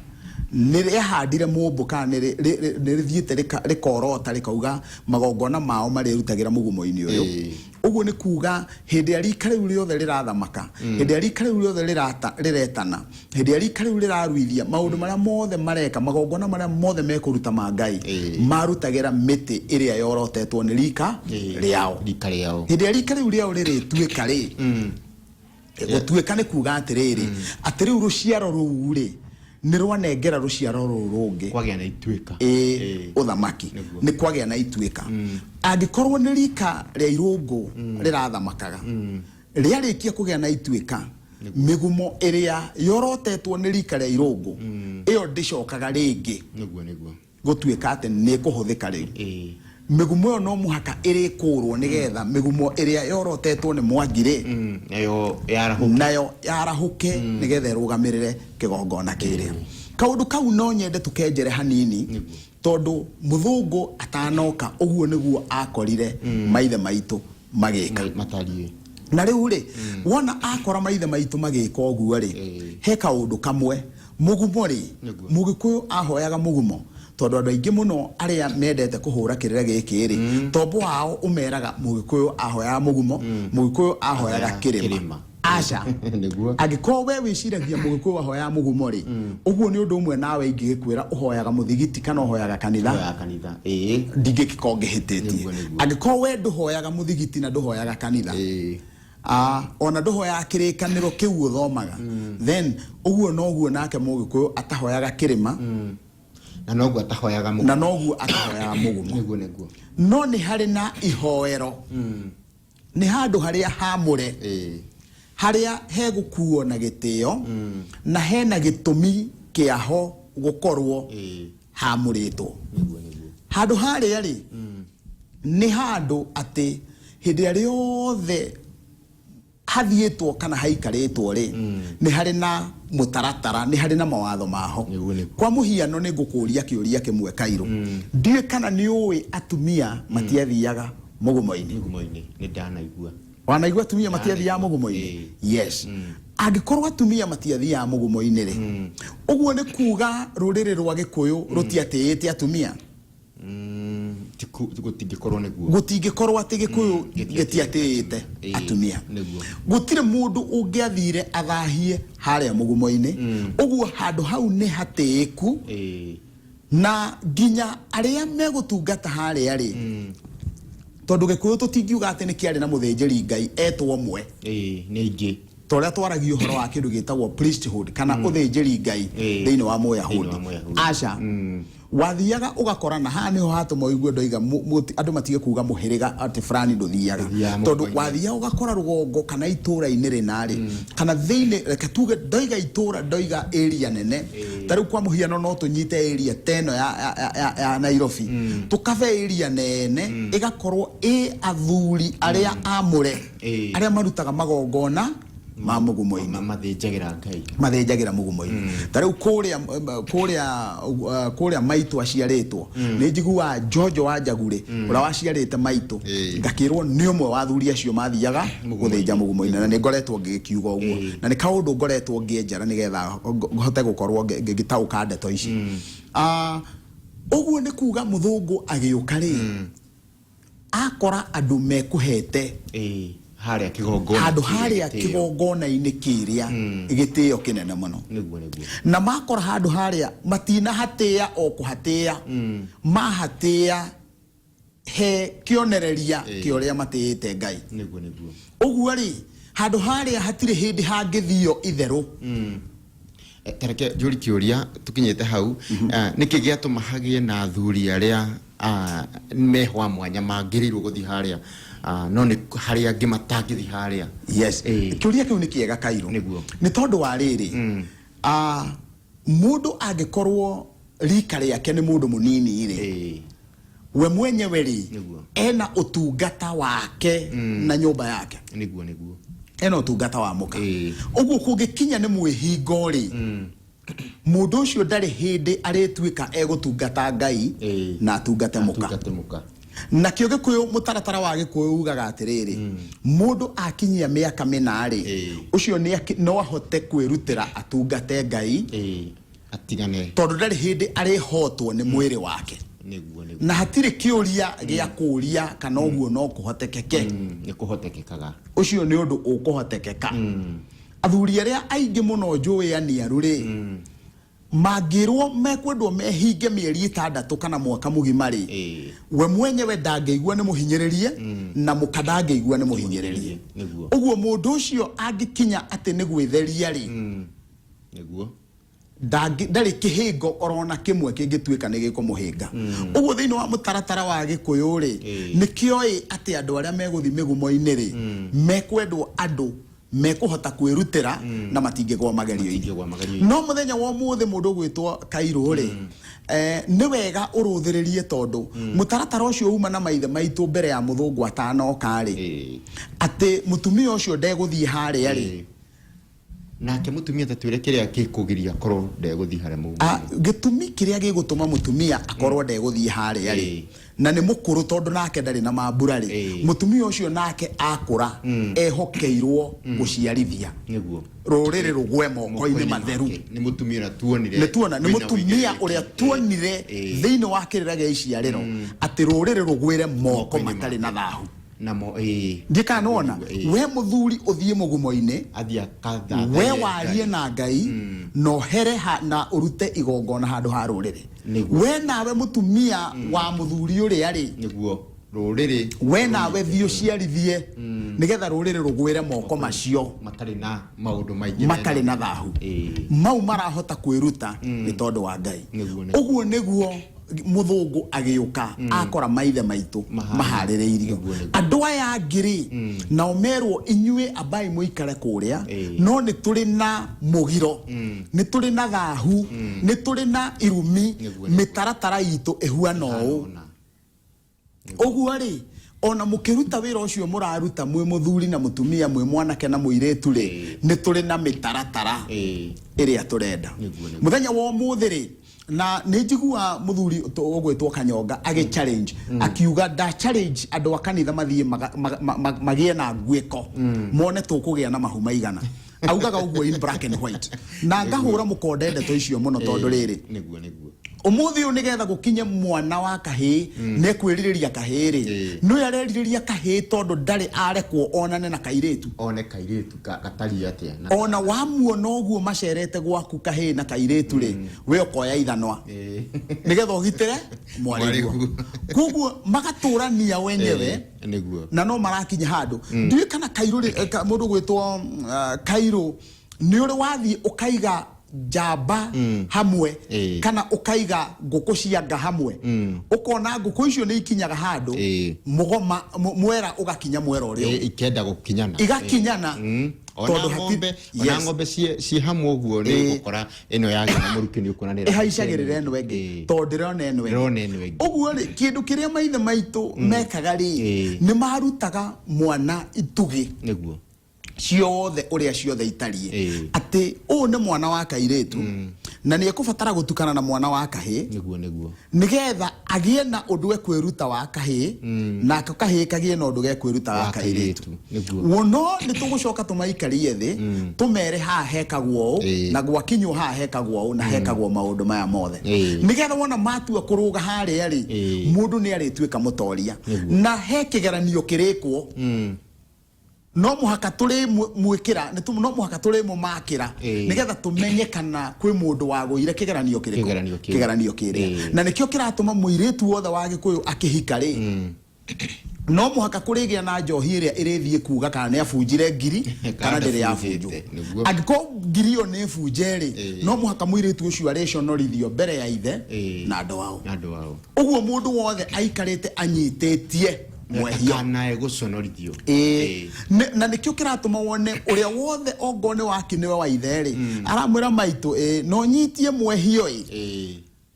nĩ rĩahandire mũmbũ, kana nĩ rĩthiĩte rĩkorota rĩkauga magongona mao marĩrutagĩra mũgumo-inĩ ũyũ, ũguo nĩ kuga hĩndĩ ĩrĩa rika rĩu rĩothe rĩrathamaka, hĩndĩ ĩrĩa rika rĩu rĩothe rĩretana, hĩndĩ ĩrĩa rika rĩu rĩraruithia maũndũ marĩa mothe mareka, magongona marĩa mothe mekũruta ma Ngai, marutagĩra mĩtĩ ĩrĩa yorotetwo nĩ rika rĩao. Rika rĩao. Hĩndĩ ĩrĩa rika rĩu rĩao rĩrĩtuĩka rĩ, gũtuĩka nĩ kuga atĩrĩrĩ, atĩ rĩu rũciaro rũu rĩ, nĩ rwanengera rũciaro rũu rũngĩ Kwagĩa na ituĩka. Ĩĩ, ũthamaki. Nĩ kwagĩa na ituĩka. Angĩkorwo nĩ rika rĩa Irũngũ rĩrathamakaga, rĩarĩkia kũgĩa na ituĩka, mĩgumo ĩrĩa yorotetwo nĩ rika rĩa Irũngũ ĩyo ndĩcokaga rĩngĩ Nĩguo, nĩguo. Gũtuĩka atĩ nĩ ĩkũhũthĩka rĩu. Mĩgumo ĩyo no mũhaka ĩrĩkũrwo nĩgetha mĩgumo ĩrĩa yorotetwo nĩ Mwangi rĩ, Nayo yarahũka. Nayo yarahũke nĩgetha ĩrũgamĩrĩre kĩgongona kĩrĩa. Kaũndũ kau no nyende tũkenjere hanini. Tondũ mũthũngũ atanoka ũguo nĩguo akorire maithe maitũ magĩka. Matariĩ. Na rĩu rĩ, wona akora maithe maitũ magĩka ũguo rĩ, he kaũndũ kamwe mũgumo rĩ, Mũgĩkũyũ ahoyaga mũgumo, tondũ andũ aingĩ mũno arĩa mendete kũhũra kĩrĩra gĩkĩ rĩ, tombo wao ũmeraga Mũgĩkũyũ ahoyaga mũgumo, Mũgĩkũyũ ahoyaga kĩrĩma. Kĩrĩma. Aca. Nĩguo. Angĩkorwo we wĩciragia Mũgĩkũyũ ahoyaga mũgumo rĩ, ũguo nĩ ũndũ ũmwe nawe ingĩgĩkwĩra ũhoyaga mũthigiti kana ũhoyaga kanitha. Ũhoyaga kanitha. Ĩĩ. Ndingĩgĩkorwo ngĩhĩtĩtie. Nĩguo, nĩguo. Angĩkorwo we ndũhoyaga mũthigiti na ndũhoyaga kanitha, ona ndũhoyaga kĩrĩkanĩro kĩu ũthomaga, then ũguo noguo nake Mũgĩkũyũ atahoyaga kĩrĩma, na noguo atahoyaga mũgumo. Na noguo atahoyaga mũgumo. Nĩguo, nĩguo. No nĩ harĩ na ihoero, nĩ handũ harĩa hamũre, harĩa hegũkuo na gĩtĩo, na hena gĩtũmi kĩaho gũkorwo hamũrĩtwo. Nĩguo, nĩguo. Handũ harĩa rĩ, nĩ handũ atĩ hĩndĩ ĩrĩa rĩothe hathiĩtwo kana haikarĩtwo rĩ, nĩ harĩ na mũtaratara, nĩ harĩ na mawatho maho. Nĩguo, nĩguo. Kwa mũhiano nĩ ngũkũria kĩũria kĩmwe Kairũ, ndiũĩ kana nĩ ũĩ atumia matiathiaga mũgumo-inĩ? Mũgumo-inĩ nĩ ndanaigua. Wanaigua atumia matiathiaga mũgumo-inĩ? Ĩĩ. Yes. Angĩkorwo atumia matiathiaga mũgumo-inĩ rĩ, ũguo nĩ kuga rũrĩrĩ rwa Gĩkũyũ rũtiatĩĩte atumia? Gũtingĩkorwo nĩguo. Gũtingĩkorwo atĩ Gĩkũyũ gĩtiatĩĩte atumia. Nĩguo. Gũtirĩ mũndũ ũngĩathire athahie harĩa mũgumo-inĩ. Ũguo handũ hau nĩ hatĩĩku, na nginya arĩa megũtungata harĩa rĩ, tondũ Gĩkũyũ tũtingiuga atĩ nĩ kĩarĩ na mũthĩnjĩri Ngai etwo ũmwe, Nĩ aingĩ. Ta ũrĩa twaragia ũhoro wa kĩndũ gĩtagwo priesthood kana ũthĩnjĩri Ngai thĩinĩ wa Thĩinĩ wa Mũyahudi. Mũyahudi. Aca, wathiaga ũgakora, na haha nĩho hatũma ũigue ndoiga andũ matige kuga mũhĩrĩga atĩ fulani ndũthiaga, Ndũthiaga tondũ mũgumo-inĩ. wathiaga ũgakora rũgongo kana itũra-inĩ rĩna rĩ, kana thĩinĩ, reke tuge ndoiga itũra, ndoiga area nene. Ta rĩu kwa mũhiano no tũnyite area ta ĩno ya Nairobi, tũkabe area nene ĩgakorwo ĩ athuri arĩa amũre, arĩa marutaga magongona ma mũgumo-inĩ. Mathĩnjagĩra Ngai. Mathĩnjagĩra mũgumo-inĩ. Ta rĩu kũrĩa maitũ aciarĩtwo, nĩ njiguaga Njonjo wa Njagurĩ, ũrĩa waciarĩte maitũ, ngakĩrwo nĩ ũmwe wa athuri acio mathiaga gũthĩnja mũgumo-inĩ, na nĩ ngoretwo ngĩkiuga ũguo, na nĩ kaũndũ ngoretwo ngĩenjera nĩgetha hote gũkorwo ngĩtaũka ndeto ici. Ũguo nĩ kuga mũthũngũ agĩũka rĩ, akora andũ mekũhete Harĩa kĩgongona handũ kĩrĩa harĩa gĩtĩo. Kĩgongona-inĩ kĩrĩa gĩtĩo kĩnene mũno. Nĩguo, nĩguo. Na makora handũ harĩa matinahatĩa o kũhatĩa, mahatĩa he kĩonereria kĩa ũrĩa matĩĩte Ngai. Nĩguo, nĩguo. Ũguo rĩ, handũ harĩa hatirĩ hĩndĩ hangĩthio itherũ. Tareke njũri kĩũria tũkinyĩte hau. Nĩkĩ gĩatũma hagĩe na athuri arĩa mehwa mwanya mangĩrĩirwo gũthiĩ harĩa, no nĩ harĩa angĩ matangĩthiĩ harĩa? Yes. Kĩũria kĩu nĩ kĩega Kairũ. Nĩguo. Nĩ tondũ wa rĩrĩ, mũndũ angĩkorwo rika rĩake nĩ mũndũ mũnini rĩ, we mwenyewe rĩ, ena ũtungata wake na nyũmba yake. Nĩguo, nĩguo. Ena ũtungata wa mũka. Ũguo kũngĩkinya nĩ mwĩhingo rĩ, mũndũ ũcio ndarĩ hĩndĩ arĩtuĩka egũtungata Ngai na atungate mũka. Atungate mũka. Nakĩo Gĩkũyũ, mũtaratara wa Gĩkũyũ ugaga atĩrĩrĩ, mũndũ akinyia mĩaka mĩna rĩ, ũcio no ahote kwĩrutĩra atungate Ngai, Atigane, tondũ ndarĩ hĩndĩ arĩhotwo nĩ mwĩrĩ wake. Nĩguo, nĩguo. Na hatirĩ kĩũria gĩa kũũria kana ũguo no kũhotekeke. Nĩ kũhotekekaga. Ũcio nĩ ũndũ ũkũhotekeka. Athuri arĩa aingĩ mũno njũĩ aniaru rĩ, mangĩrwo mekwendwo mehinge mĩeri 6 kana mwaka mũgima rĩ, we mwenyewe ndangĩigua nĩ mũhinyĩrĩrie, na mũka ndangĩigua nĩ mũhinyĩrĩrie. Nĩguo. Ũguo mũndũ ũcio angĩkinya atĩ nĩ gwĩtheria rĩ, Nĩguo. Ndarĩ kĩhĩngo orona kĩmwe kĩngĩtuĩka nĩ gĩkũmũhĩnga. Ũguo thĩinĩ wa mũtaratara wa Gĩkũyũ rĩ, nĩkĩoĩ atĩ andũ arĩa megũthiĩ mĩgumo-inĩ rĩ, mekwendwo andũ mekũhota kwĩrutĩra na matingĩgwa magerio-inĩ. Matingĩgwa magerio-inĩ. No mũthenya wa ũmũthĩ mũndũ ũgwĩtwo Kairũ rĩ, nĩ wega ũrũthĩrĩrie, tondũ mũtaratara ũcio uma na maithe maitũ mbere ya mũthũngũ atanoka rĩ, atĩ mũtumia ũcio ndegũthiĩ harĩa rĩ, Nake mũtumia tatwĩre kĩrĩa gĩkũgiria akorwo ndegũthiĩ harĩa mũgumo. Gĩtũmi kĩrĩa gĩgũtũma mũtumia akorwo ndegũthiĩ harĩa rĩ, na nĩ mũkũrũ tondũ nake ndarĩ na mambura rĩ, mũtumia ũcio nake akũra ehokeirwo gũciarithia. Nĩguo. Rũrĩrĩ rũgwe moko-inĩ matheru. Nĩ mũtumia ũrĩa tuonire. Nĩ tuona nĩ wĩna mũtumia ũigĩrĩrĩki. Ũrĩa tuonire thĩinĩ wa kĩrĩra gĩa iciarĩro atĩ rũrĩrĩ rũgwĩre moko Moko-inĩ matarĩ na thahu. Namo ĩĩ. Ndiĩ nona. Nĩguo, ĩĩ. We mũthuri ũthiĩ mũgumo-inĩ, athiĩ akathathaiye we warie Ngai. Na Ngai na ũhere na ũrute igongona handũ ha rũrĩrĩ. Nĩguo. We nawe mũtumia wa mũthuri ũrĩa rĩ, Nĩguo rũrĩrĩ. We nawe thiĩ ũciarithie nĩgetha rũrĩrĩ rũgwĩre moko macio matarĩ na maũndũ maingĩ matarĩ na thahu. Mau marahota kwĩruta nĩ tondũ wa Ngai. Nĩguo, nĩguo. Ũguo nĩguo mũthũngũ agĩũka akora maithe maitũ Maharĩrĩirio. Maharĩrĩirio. Nĩguo, nĩguo. Andũ aya angĩ rĩ, nao merwo inyuĩ ambai mũikare kũrĩa, no nĩ tũrĩ na mũgiro, nĩ tũrĩ na thahu, nĩ tũrĩ na irumi. Nĩguo, nĩguo. Mĩtaratara itũ ĩhuana ũũ. Ona. Ũguo rĩ, ona mũkĩruta wĩra ũcio mũraruta mwĩ mũthuri na mũtumia, mwĩ mwanake na mũirĩtu rĩ, nĩ tũrĩ na mĩtaratara ĩrĩa tũrenda. Nĩguo, nĩguo. Mũthenya wa ũmũthĩ rĩ, na nĩ njigua mũthuri ũgwĩtwo Kanyonga agĩ challenge akiuga nda challenge andũ a kanitha mathiĩ magĩe na nguĩko mone tũkũgĩa na mahu maigana. Augaga ũguo in black and white, na ngahũra mũkonde ndeto icio mũno tondũ rĩrĩ, Nĩguo, nĩguo. Ũmũthĩ ũyũ nĩgetha gũkinye mwana wa kahĩĩ nĩ ekwĩrirĩria kahĩĩ rĩ, nĩwe arerirĩria kahĩĩ tondũ ndarĩ arekwo onane na kairĩtu. One kairĩtu gatariĩ atĩa na Ona wamuona ũguo macerete gwaku kahĩĩ na kairĩtu rĩ, we ũkoya ithanwa nĩgetha ũgitĩre mwarĩguo. Mwarĩguo. Koguo magatũrania wenyewe. Nĩguo. Na no marakinya handũ ndiũĩ kana kairũ rĩ, mũndũ gwĩtwo kairũ nĩ ũrĩ wathiĩ ũkaiga njamba hamwe kana ũkaiga ngũkũ cia nga hamwe, ũkona ngũkũ icio nĩ ikinyaga handũ mũgoma mwera ũgakinya mwera ũrĩa ũngĩ. Ikenda gũkinyana. Igakinyana. Ona Tondũ ng'ombe ona ng'ombe ciĩ hamwe ũguo nĩ ũgũkora ĩno yagĩa na mũrukĩ nĩ ũkuona nĩ ĩhaicagĩrĩra ĩno ĩngĩ tondũ ndĩrona ĩno ĩngĩ. Ndĩrona ĩno ĩngĩ. Ũguo rĩ, kĩndũ kĩrĩa maithe maitũ mekaga rĩ, nĩ marutaga mwana itugĩ ciothe ũrĩa ciothe itariĩ, atĩ ũyũ nĩ mwana wa kairĩtu na nĩ ekũbatara gũtukana na mwana wa kahĩĩ Nĩguo, nĩguo. Nĩgetha agĩe na ũndũ ekwĩruta wa kahĩĩ, nako kahĩĩ kagĩe na ũndũ gekwĩruta wa wa kairĩtu. Kairĩtu, nĩguo. Mũno nĩ tũgũcoka tũmaikarie thĩ tũmere haha hekagwo ũũ, na gwakinywo haha hekagwo ũũ na hekagwo maũndũ maya mothe, nĩgetha wona matua kũrũga harĩa rĩ, mũndũ nĩ arĩtuĩka mũtoria. Na he kĩgeranio kĩrĩkwo no mũhaka tũrĩ mwĩkĩra no mũhaka tũrĩ mũmakĩra nĩgetha tũmenye kana kwĩ mũndũ wagũire kĩgeranio kĩrĩkũ. Kĩgeranio kĩu. Kĩgeranio kĩrĩa. Na nĩkĩo kĩratũma mũirĩtu wothe wa Gĩkũyũ akĩhika rĩ, no mũhaka kũrĩgĩa na njohi ĩrĩa ĩrĩthiĩ kuga kana nĩ abunjire ngiri kana ndĩrĩ yabunjwo. Ndabunjĩte, nĩguo. Angĩkorwo ngiri ĩyo nĩ bunje rĩ, no mũhaka mũirĩtu ũcio arĩconorithio mbere ya ithe na andũ ao. Na andũ ao. Ũguo mũndũ wothe aikarĩte anyitĩtie mwehia Ndakanae gũconorithio. Ĩĩ. Na nĩkĩo kĩratũma wone ũrĩa wothe ongorwo nĩ waki nĩwe wa ithe rĩ, aramwĩra maitũ ĩ no nyitie mwehio ĩ,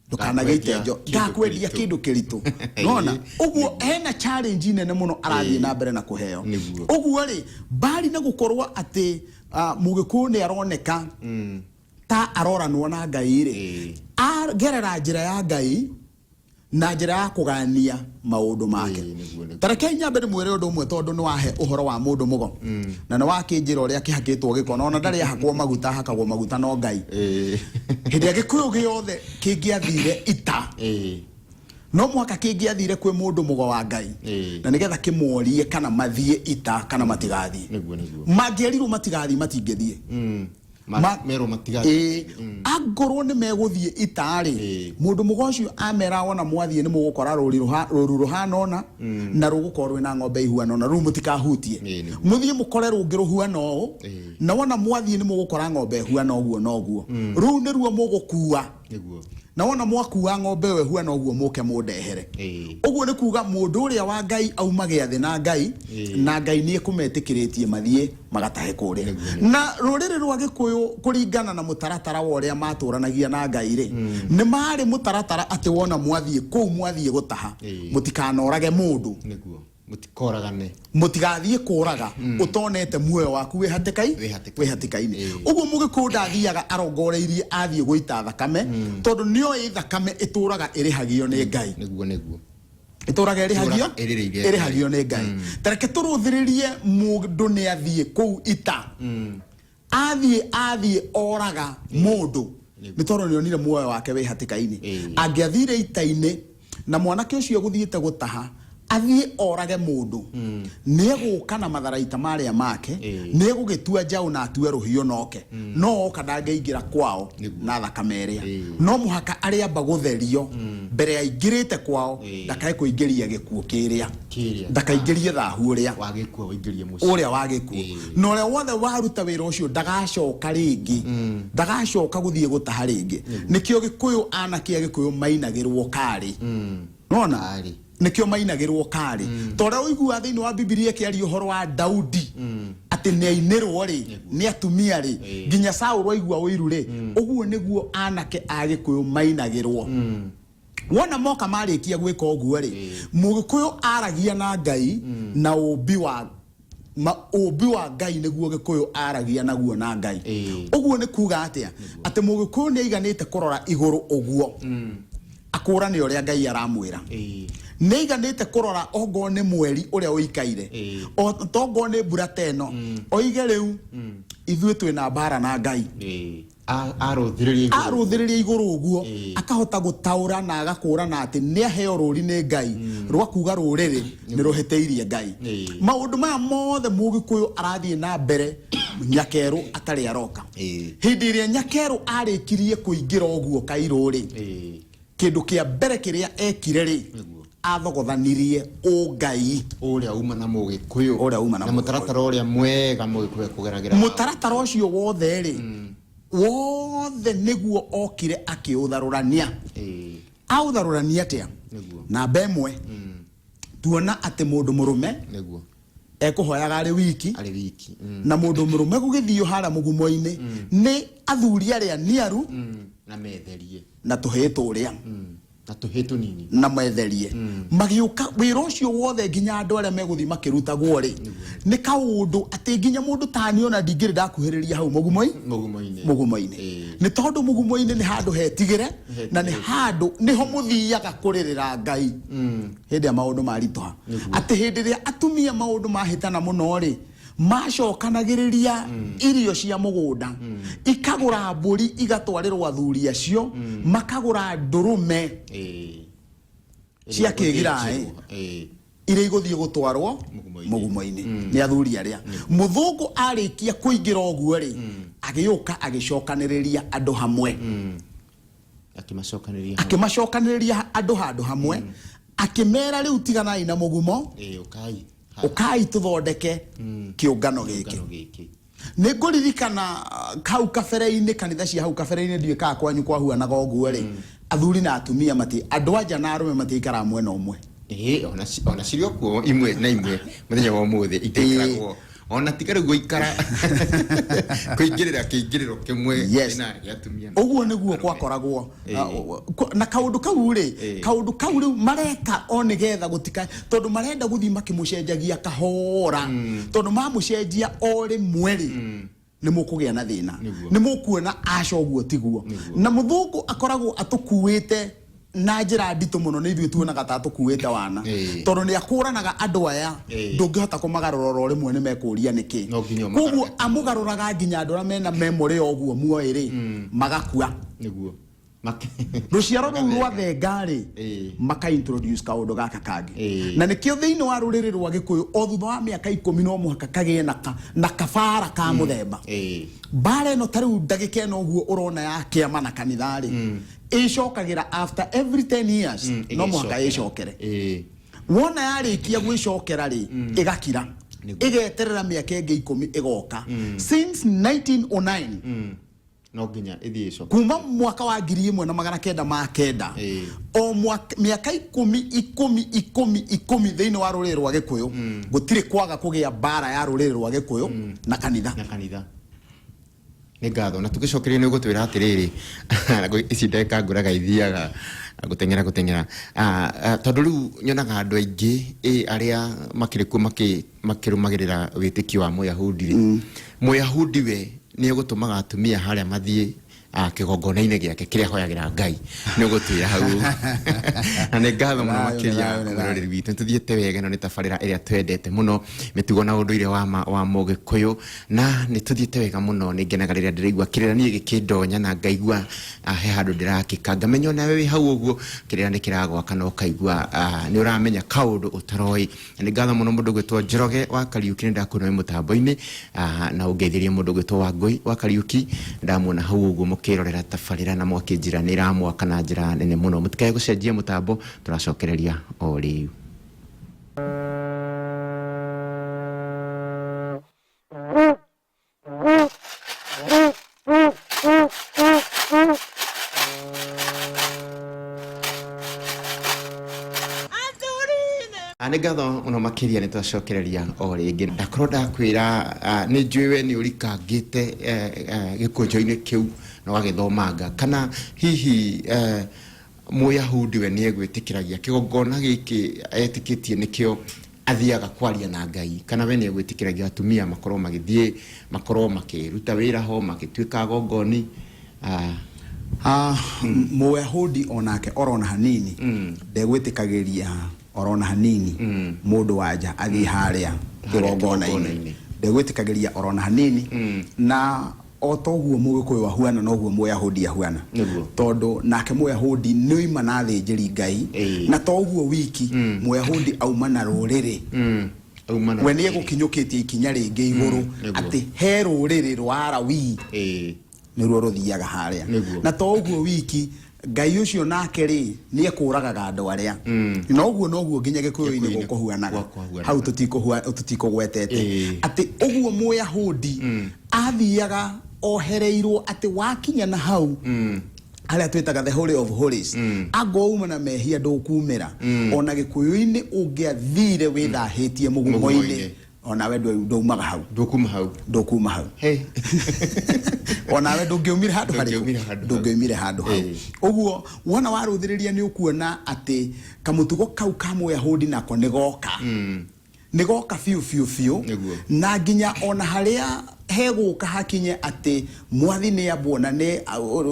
ndũkanagĩite njo Ngakwendia ngakwendia kĩndũ kĩndũ kĩritũ. Nona ũguo hena challenge nene mũno arathiĩ na mbere na kũheo. Ũguo rĩ, mbari na gũkorwo atĩ mũgĩkũyũ nĩ aroneka ta aroranwo na Ngai rĩ, agerera njĩra ya Ngai na njĩra ya kũgania maũndũ make. Nĩguo, nĩguo. Ta reke nyambe ndĩmwĩre ũndũ ũmwe tondũ nĩ wahe ũhoro wa mũndũ mũgo na nĩ wakĩnjĩra ũrĩa kĩhakĩtwo gĩko na ona ndarĩ ahakwo maguta, ahakagwo maguta no Ngai. Hĩndĩ ĩrĩa Gĩkũyũ gĩothe kĩngĩathire ita, no mũhaka kĩngĩathire kwĩ mũndũ mũgo wa Ngai na nĩgetha kĩmorie kana mathiĩ ita kana matigathiĩ. Nĩguo, nĩguo. Mangĩerirwo matigathiĩ, matingĩthiĩ. Merwo matigathiĩ. Ĩĩ, angorwo nĩ megũthiĩ ita rĩ, mũndũ mũgo ũcio amera wona mwathiĩ nĩ mũgũkora rũru rũhana ũna na rũgũkorwo rwĩna ng'ombe ihuana ũna, rũu mũtikahutie. Nĩguo. Mũthiĩ mũkore rũngĩ rũhuana ũũ, na wona mwathiĩ nĩ mũgũkora ng'ombe ĩhuana ũguo na ũguo, rũu nĩruo mũgũkua. Na wona mwakua ng'ombe ĩyo ĩhuana ũguo, mũke mũndehere. Ũguo nĩ kuga mũndũ ũrĩa wa Ngai auma gĩathĩ na Ngai, na Ngai nĩ ekũmetĩkĩrĩtie mathiĩ magatahe kũrĩa. Nĩguo, nĩguo. Na rũrĩrĩ rwa Gĩkũyũ kũringana na mũtaratara wa ũrĩa matũranagia na Ngai rĩ, nĩ marĩ mũtaratara atĩ wona mwathiĩ kũu mwathiĩ gũtaha, mũtikanorage mũndũ. Nĩguo. Mũtikoragane. Mũtigathiĩ kũraga ũtonete muoyo waku wĩ hatĩkai. Wĩ hatĩka-inĩ. Wĩ hatĩka-inĩ. Ĩĩ. Ũguo mũgĩkũyũ ndathiaga arongoreirie athiĩ gũita thakame, tondũ nĩoĩ thakame ĩtũraga ĩrĩhagio nĩ Ngai. Nĩguo, nĩguo. Ĩtũraga ĩrĩhagio. Ĩtũũraga ĩrĩrĩire. Ĩrĩhagio nĩ Ngai. Tareke tũrũthĩrĩrie, mũndũ nĩ athiĩ kũu ita, athiĩ oraga mũndũ nĩ tondũ nĩonire muoyo wake wĩ hatĩka-inĩ. Angĩathire ita-inĩ na mwanake ũcio gũthiĩte gũtaha athiĩ orage mũndũ, nĩegũka na matharaita marĩa make, nĩegũgĩtua njaũ na atue rũhiũ noke, no oka ndangĩingĩra kwao na thakame ĩrĩa. No mũhaka arĩamba gũtherio mbere aingĩrĩte kwao, ndakae kũingĩria gĩkuũ kĩrĩa. Kĩrĩa. Ndakaingĩrie thahu ũrĩa wa gĩkuũ ũingĩrie mũciĩ. Ũrĩa wa gĩkuũ. Na ũrĩa wothe waruta wĩra ũcio ndagacoka rĩngĩ, ndagacoka gũthiĩ gũtaha rĩngĩ. Nĩkĩo gĩkũyũ, anake a gĩkũyũ mainagĩrwo karĩ nona. Karĩ. Nĩkĩo mainagĩrwo karĩ, ta ũrĩa ũiguaga thĩinĩ wa Bibilia ĩkĩaria ũhoro wa Daudi atĩ nĩ ainĩrwo rĩ nĩ atumia rĩ, nginya Saũlũ aigua ũiru rĩ. Ũguo nĩguo anake a gĩkũyũ mainagĩrwo. Wona moka marĩkia gwĩka ũguo rĩ, mũgĩkũyũ aragia na Ngai na ũmbi wa ũmbi wa Ngai, nĩguo gĩkũyũ aragia naguo na Ngai. Ũguo nĩ kuga atĩa? Atĩ mũgĩkũyũ nĩ aiganĩte kũrora igũrũ ũguo akũrane ũrĩa Ngai aramwĩra. Nĩ aiganĩte kũrora ongorwo nĩ mweri ũrĩa ũikaire, o tongorwo nĩ mbura ta ĩno, oige rĩu ithuĩ twĩna mbara na Ngai. Arũthĩrĩria igũrũ. Arũthĩrĩria igũrũ ũguo, akahota gũtaũra na agakũrana atĩ nĩ aheo rũri nĩ Ngai rwa kuga rũrĩrĩ nĩ rũhĩtĩirie Ngai. Maũndũ maya mothe mũgĩkũyũ arathiĩ na mbere nyakerũ atarĩ aroka. Hĩndĩ ĩrĩa nyakerũ arĩkirie kũingĩra ũguo kairũ rĩ, kĩndũ kĩa mbere kĩrĩa ekire rĩ, athogothanirie ũngai. Ũrĩa uma na mũgĩkũyũ. Ũrĩa uma na na mũtaratara ũrĩa mwega mũgĩkũyũ kũgeragĩra. Mũtaratara ũcio wothe rĩ, wothe nĩguo okire akĩũtharũrania. Aũtharũrania atĩa? Namba ĩmwe, tuona atĩ mũndũ mũrũme ekũhoyaga arĩ wiki. Arĩ wiki. Na mũndũ mũrũme gũgĩthiĩ harĩa mũgumo-inĩ nĩ athuri arĩa niaru Na metherie. Na tũhĩĩ tũrĩa. Na tũhĩĩ tũnini. Na metherie magĩũka wĩra ũcio wothe, nginya andũ arĩa megũthiĩ makĩrutagwo rĩ, nĩ kaũndũ atĩ nginya mũndũ tani ona ndingĩrĩ ndakuhĩrĩria hau mũgumo-inĩ. Mũgumo-inĩ. Mũgumo-inĩ. Nĩ tondũ mũgumo-inĩ nĩ handũ hetigĩre na nĩ handũ nĩho mũthiaga kũrĩrĩra Ngai hĩndĩ ĩrĩa maũndũ maritũha, atĩ hĩndĩ ĩrĩa atumia maũndũ mahĩtana mũno rĩ, macokanagĩrĩria irio cia mũgũnda, ikagũra mbũri igatwarĩrwo athuri acio, makagũra ndũrũme cia kĩgiraĩ iria igũthiĩ gũtwarwo Mũgumo-inĩ. Mũgumo-inĩ nĩ athuri arĩa. Mũthũngũ arĩkia kũingĩra ũguo rĩ, agĩũka agĩcokanĩrĩria andũ hamwe. Akĩmacokanĩrĩria. Akĩmacokanĩrĩria andũ handũ hamwe, akĩmera rĩu tiganai na mũgumo. Ũkai. Ũkai tũthondeke kĩũngano gĩkĩ. Kĩũngano gĩkĩ. Nĩ ngũririkana hau kabere-inĩ, kanitha cia hau kabere-inĩ, ndiũĩ kana kwanyu kwahuanaga ũguo rĩ, athuri na atumia mati, andũ anja na arũme matiikaraga mwena ũmwe. Ĩĩ, ona cirĩ o kuo imwe na imwe mũthenya wa ũmũthĩ itiikaragwo ona tiga rĩu gũikara kũingĩrĩra kĩingĩrĩro kĩmwe kĩna gĩa atumia na Ũguo nĩguo arũme. Kwakoragwo na kaũndũ kau rĩ, kaũndũ kau rĩu mareka o nĩgetha gũtika, tondũ marenda gũthiĩ makĩmũcenjagia kahora, tondũ mamũcenjia o rĩmwe rĩ, nĩ mũkũgĩa na thĩna. Nĩ mũkuona aca ũguo tiguo. Na mũthũngũ akoragwo atũkuĩte na njĩra nditũ mũno, nĩ ithuĩ tuonaga ta atũkuĩte wana, tondũ nĩ akũranaga andũ aya. Ndũngĩhota kũmagarũra oro rĩmwe, nĩ mekũria nĩkĩ. No nginya ũmagarũre. Koguo amũgarũraga nginya andũ arĩa mena memory ya ũguo muoĩ rĩ, magakua. Rũciaro rũu rwa thenga rĩ, maka introduce kaũndũ gaka kangĩ. Na nĩkĩo thĩinĩ wa rũrĩrĩ rwa gĩkũyũ o thutha wa mĩaka 10 no mũhaka kagĩe na kabara ka mũthemba. Mbara ĩno ta rĩu ndagĩka ĩno ũguo ũrona ya kĩama na kanitha rĩ, ĩcokagĩra after every 10 years, no mũhaka ĩcokere. Wona yarĩkia gwĩcokera rĩ, ĩgakira. Ĩgeterera mĩaka ĩngĩ 10 ĩgoka. Since 1909, No nginya ĩthiĩ ĩcoke. Kuma mwaka wa 1909, o mĩaka 10 10 10 10, thĩinĩ wa rũrĩrĩ rwa gĩkũyũ gũtirĩ kwaga kũgĩa mbara ya rũrĩrĩ rwa gĩkũyũ na kanitha. Na kanitha. Nĩ ngatho na tũgĩcokeria nĩ ũgũtwĩra atĩrĩrĩ, ici ndagĩka ngũraga ithiaga. Gũteng'era gũteng'era. Tondũ rĩu nyonaga andũ aingĩ arĩa makĩrĩ kuo makĩrũmagĩrĩra wĩtĩkio wa Mũyahudi rĩ, Mũyahudi we nĩ egũtũmaga atumia harĩa mathiĩ kĩgongona-inĩ gĩake kĩrĩa ahoyagĩra Ngai. Nĩ ũgũtwĩra hau. Na nĩ ngatho mũno Thayũ, nĩ makĩria thayũ, nĩ thayũ. mwĩroreri witũ. Nĩ tũthiĩte wega, ĩno nĩ tabarĩra ĩrĩa twendete mũno, mĩtugo na ũndũire wa ma wa Mũgĩkũyũ, na nĩ tũthiĩte wega mũno. Nĩ ngenaga rĩrĩa ndĩraigua kĩrĩra niĩ gĩkĩndonya na ngaigua he handũ ndĩrakĩka, ngamenya onawe wĩ hau ũguo kĩrĩra nĩ kĩragwaka na ũkaigua nĩ ũramenya kaũndũ ũtaroĩ. Na nĩ ngatho mũno mũndũ ũgwĩtwo Njoroge wa Kariuki, nĩ ndakuona wĩ mũtambo-inĩ, na ũngeithĩrie mũndũ ũgwĩtwo Wangũi wa Kariuki, ndamuona hau ũguo mũkĩrorera tabarĩra na mwakĩnjĩra nĩ ĩramwaka na njĩra nene mũno. Mũtikae gũcenjia mũtambo, tũracokereria o rĩu. Nĩ ngatho mũno makĩria, nĩ twacokereria o rĩngĩ. Ndakorwo ndakwĩra, nĩ njũĩ we nĩ ũrikangĩte gĩkũnjo-inĩ kĩu na ũgagĩthomanga, kana hihi Mũyahudi we nĩ egwĩtĩkĩragia kĩgongona gĩkĩ etĩkĩtie nĩkĩo athiaga kwaria na Ngai, kana we nĩ egwĩtĩkĩragia atumia makorwo magĩthiĩ, makorwo makĩruta wĩra ho, magĩtuĩka agongoni? Mũyahudi onake orona hanini ndegwĩtĩkagĩria orona hanini mũndũ wanja athiĩ harĩa kĩgongona-inĩ, ndegwĩtĩkagĩria orona hanini. Na o ta ũguo Mũgĩkũyũ ahuana, noguo Mũyahudi ahuana. Tondũ nake Mũyahudi nĩ oima na athĩnjĩri Ngai, na to ũguo wiki, Mũyahudi auma na rũrĩrĩ. We nĩ egũkinyũkĩtie ikinya rĩngĩ igũrũ, atĩ he rũrĩrĩ rwa Alawii nĩruo rũthiaga harĩa. Na to ũguo wiki, Ngai ũcio nake rĩ nĩ ekũragaga andũ arĩa. Na ũguo noguo nginya Gĩkũyũ-inĩ gũkũhuanaga. Hau tũtikũgwetete atĩ ũguo Mũyahudi athiaga ohereirwo atĩ wakinya na hau harĩa twĩtaga the holy of holies, angorwo uma na mehia ndũkumĩra. Ona Gĩkũyũ-inĩ ũngĩathire wĩthahĩtie mũgumo-inĩ, onawe ndaumaga hau. Ndũkuma hau. Ndũkuma hau. Onawe ndũngĩumire handũ harĩkũ? Ndũngĩumire handũ hau. Ũguo wona warũthĩrĩria nĩ ũkuona atĩ kamũtugo kau ka Mũyahudi nako nĩ goka, nĩ goka biũ biũ biũ. Na nginya ona harĩa hegũka hakinye atĩ mwathi nĩ ambwo na nĩ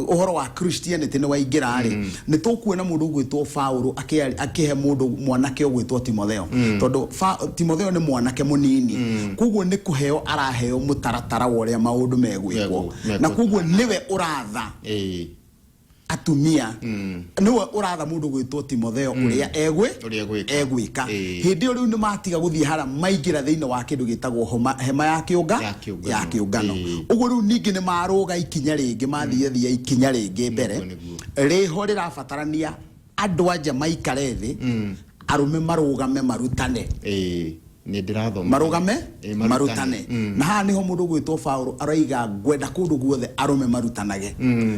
ũhoro wa Christianity nĩ waingĩra rĩ, nĩ tũkuona mũndũ ũgwĩtwo Paũlũ akĩhe mũndũ mwanake ũgwĩtwo Timotheo, tondũ Timotheo nĩ mwanake mũnini, koguo nĩ kũheo araheo mũtaratara wa ũrĩa maũndũ megwĩkwo, na koguo nĩwe ũratha atumia, nĩwe ũratha mũndũ gwĩtwo Timotheo ũrĩa egwĩka. Hĩndĩ ĩyo rĩu nĩ matiga gũthiĩ hara, maingĩra thĩinĩ wa kĩndũ gĩtagwo hema ya kĩũngano. Ũguo rĩu ningĩ nĩ marũga ikinya rĩngĩ, mathiĩ thia ikinya rĩngĩ mbere rĩho rĩrabatarania andũ anja maikare thĩ, arũme marũgame marutane. Nĩ ndĩrathoma. Marũgame marutane. Na haha nĩho mũndũ ũgwĩtwo Paũlũ aroiga ngwenda kũndũ guothe arũme marutanage,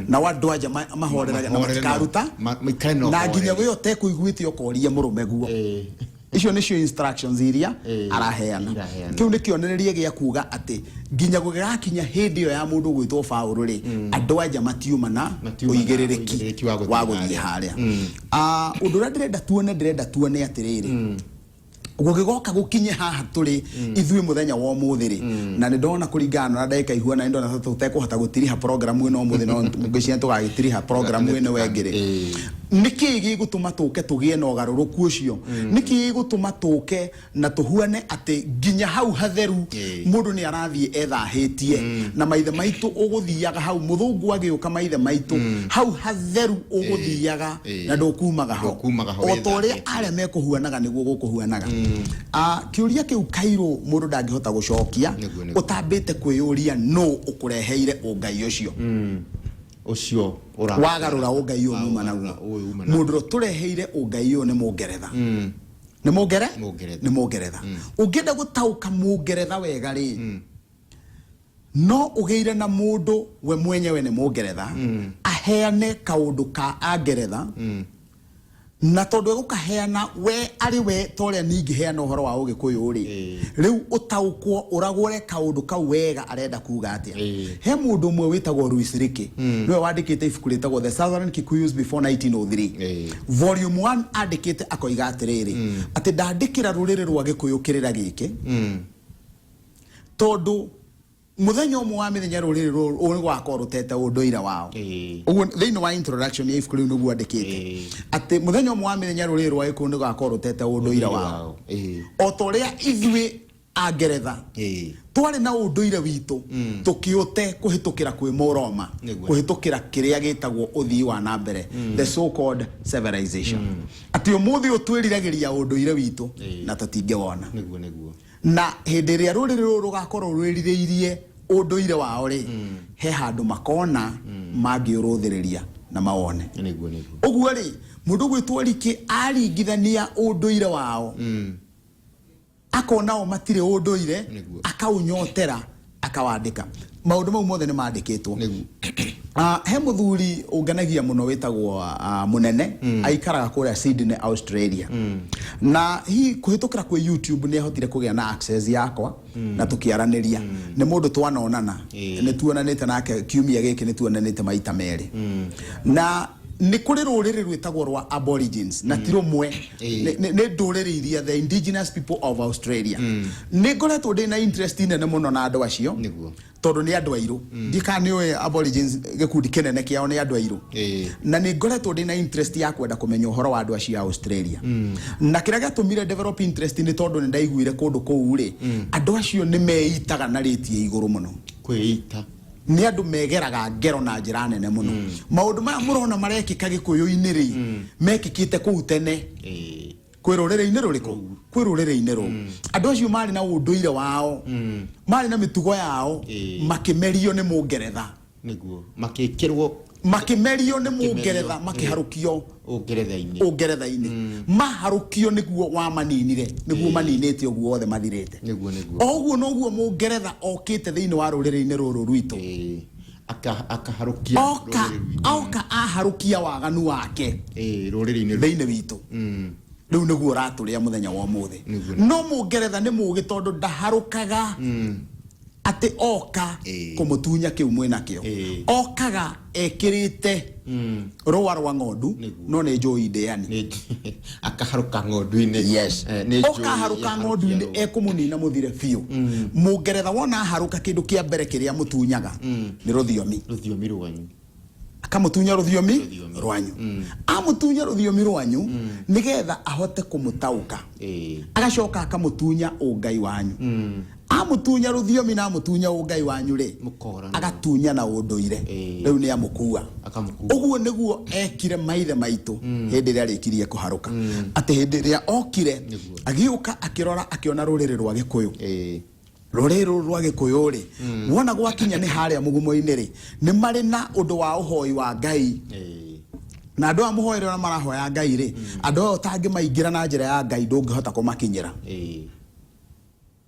nao andũ anja mahorerage na matikaruta, na nginya we ũtekũiguĩte ũkoria mũrũme guo. Icio nĩcio instructions iria araheana. Kĩu nĩ kĩonereria gĩa kuga atĩ nginya gũgĩgakinya hĩndĩ ĩyo ya mũndũ ũgwĩtwo Paũlũ rĩ, andũ anja matiuma na ũigĩrĩrĩki wa gũthiĩ harĩa. Ũndũ ũrĩa ndĩrenda tuone atĩrĩrĩ, gũgĩgoka gũkinye haha tũrĩ ithuĩ mũthenya wa ũmũthĩ rĩ, na nĩ ndona kũringana na ndagĩka ihuana, nĩ ndona tũtekũhota gũtiriha program ĩno ũmũthĩ, no ngwĩciria tũgagĩtiriha program ĩno ĩngĩ rĩ. Nĩkĩ gĩgũtũma tũke tũgĩe na ũgarũrũku ũcio? Nĩkĩ gĩgũtũma tũke na tũhuane atĩ nginya hau hatheru mũndũ nĩ arathiĩ ethahĩtie? Na maithe maitũ ũgũthiaga hau, mũthũngũ agĩũka, maithe maitũ hau hatheru ũgũthiaga na ndũkumaga ho o ta ũrĩa arĩa mekũhuanaga nĩguo gũkũhuanaga. Kĩũria kĩu kairũ mũndũ ndangĩhota gũcokia ũtambĩte kwĩyũria nũ ũkũreheire ũngai ũcio. Ũcio wagarũra ũngai ũyũ muma naguo. Mũndũ ũrĩa ũtũreheire ũngai ũyũ nĩ Mũngeretha, nĩ Mũngere nĩ Mũngeretha. Ũngĩenda gũtaũka Mũngeretha wega rĩ, no ũgĩire na mũndũ we mwenyewe nĩ Mũngeretha, aheane kaũndũ ka Angeretha. Na tondũ egũkaheana we arĩ we ta ũrĩa niĩ ingĩheana ũhoro wa Ũgĩkũyũ rĩ, rĩu ũtaũkwo ũragũre kaũndũ kau wega arenda kuga atĩa. He mũndũ ũmwe wĩtagwo Louis Leakey, nĩwe wandĩkĩte ibuku rĩtagwo The Southern Kikuyus Before 1903. Volume 1 andĩkĩte akoiga atĩrĩrĩ, atĩ ndandĩkĩra rũrĩrĩ rwa Gĩkũyũ kĩrĩra gĩkĩ, tondũ Mũthenya ũmwe wa mĩthenya rũrĩrĩ rũrũ nĩ rũgakorwo rũtete ũndũire wao. Ũguo thĩinĩ wa introduction ya ibuku rĩu nĩguo andĩkĩte. Atĩ mũthenya ũmwe wa mĩthenya rũrĩrĩ rwa Gĩkũyũ nĩ rũgakorwo rũtete ũndũire wao. O ta ũrĩa ithuĩ Angeretha twarĩ na ũndũire witũ tũkĩũte kũhĩtũkĩra kwĩ Mũroma, kũhĩtũkĩra kĩrĩa gĩtagwo ũthii wa na mbere, the so called civilization. Atĩ ũmũthĩ ũyũ twĩriragĩria ũndũire witũ na tũtingĩwona. Na hĩndĩ ĩrĩa rũrĩrĩ rũrũ rũgakorwo rwĩrirĩirie ũndũire wao-rĩ, he handũ makona mangĩũrũthĩrĩria na mawone. Nĩguo, nĩguo. Ũguo-rĩ, mũndũ ũgwĩtwo Ricky aringithania ũndũire wao, akona o matirĩ ũndũire, Nĩguo. akaũnyotera, akawandĩka. Maũndũ mau mothe nĩ mandĩkĩtwo. Nĩguo. He mũthuri ũngenagia mũno wĩtagwo Mũnene, aikaraga kũrĩa Sydney, Australia. Na hihi kũhĩtũkĩra kwĩ YouTube nĩ ahotire kũgĩa na access yakwa na tũkĩaranĩria. Nĩ mũndũ twanonana, nĩ tuonanĩte nake kiumia gĩkĩ, nĩ tuonanĩte maita merĩ. Na nĩ kũrĩ rũrĩrĩ rwĩtagwo rwa Aborigines, na ti rũmwe, nĩ ndũrĩrĩ iria, the indigenous people of Australia. Nĩ ngoretwo ndĩ na interest nene mũno na andũ acio. Tondũ nĩ andũ airũ. Ndiũĩ kana nĩ ũĩ Aborigines, gĩkundi kĩnene kĩao nĩ andũ airũ. Na nĩ ngoretwo ndĩ na interest ya kwenda kũmenya ũhoro wa andũ acio a Australia. Na kĩrĩa gĩatũmire develop interest nĩ tondũ nĩ ndaiguire kũndũ kũu rĩ, andũ acio nĩ meitaga na rate ya igũrũ mũno. Kwĩita. Nĩ andũ megeraga ngero na njĩra nene mũno. Maũndũ maya mũrona marekĩka Gĩkũyũ-inĩ rĩ, mekĩkĩte kũu tene. Kwĩ rũrĩrĩ-inĩ rũrĩkũ? Kwĩ rũrĩrĩ-inĩ rũu. Andũ acio marĩ na ũndũire wao, marĩ na mĩtugo yao, makĩmerio nĩ Mũngeretha. Nĩguo. Makĩkĩrwo. Makĩmerio nĩ Mũngeretha, makĩharũkio. Ũngeretha-inĩ. Ũngeretha-inĩ. Maharũkio nĩguo wamaninire, nĩguo maninĩte ũguo othe mathirĩte. Nĩguo, nĩguo. O ũguo noguo Mũngeretha okĩte thĩinĩ wa rũrĩrĩ-inĩ rũrũ rwitũ. Akaharũkia Oka, oka aharũkia waganu wake. Rũrĩrĩ-inĩ thĩinĩ witũ. Rĩu nĩguo ũratũrĩa mũthenya wa ũmũthĩ. No Mũngeretha nĩ mũũgĩ tondũ ndaharũkaga atĩ oka kũmũtunya kĩu mwĩnakĩo. Okaga ekĩrĩte rũa rwa ng'ondu, no nĩ njũi ndĩani. Akaharũka ng'ondu-inĩ. Yes. Nĩ njũi Oka aharũka ng'ondu-inĩ, ekũmũnina mũthire biũ. Mũngeretha wona aharũka, kĩndũ kĩa mbere kĩrĩa mũtunyaga nĩ rũthiomi. Rũthiomi rwanyu. Akamũtunya rũthiomi rwanyu. Amũtunya rũthiomi rwanyu nĩgetha ahote kũmũtaũka. Agacoka akamũtunya ũngai wanyu. Amũtunya rũthiomi na amũtunya ũngai wanyu rĩ, Mũkora. agatunya na ũndũire. Rĩu nĩ amũkua. Akamũkua. Ũguo nĩguo ekire maithe maitũ hĩndĩ ĩrĩa arĩkirie kũharũka. Atĩ hĩndĩ ĩrĩa okire, agĩũka akĩrora akĩona rũrĩrĩ rwa Gĩkũyũ. Rũrĩrĩ rũrũ rwa Gĩkũyũ rĩ, wona gwakinya nĩ harĩa mũgumo-inĩ rĩ, nĩ marĩ na ũndũ wa ũhoi wa Ngai. Na andũ aya mũhoere ũrĩa marahoya Ngai rĩ, andũ aya ũtangĩmaingĩra na njĩra ya Ngai ndũngĩhota kũmakinyĩra.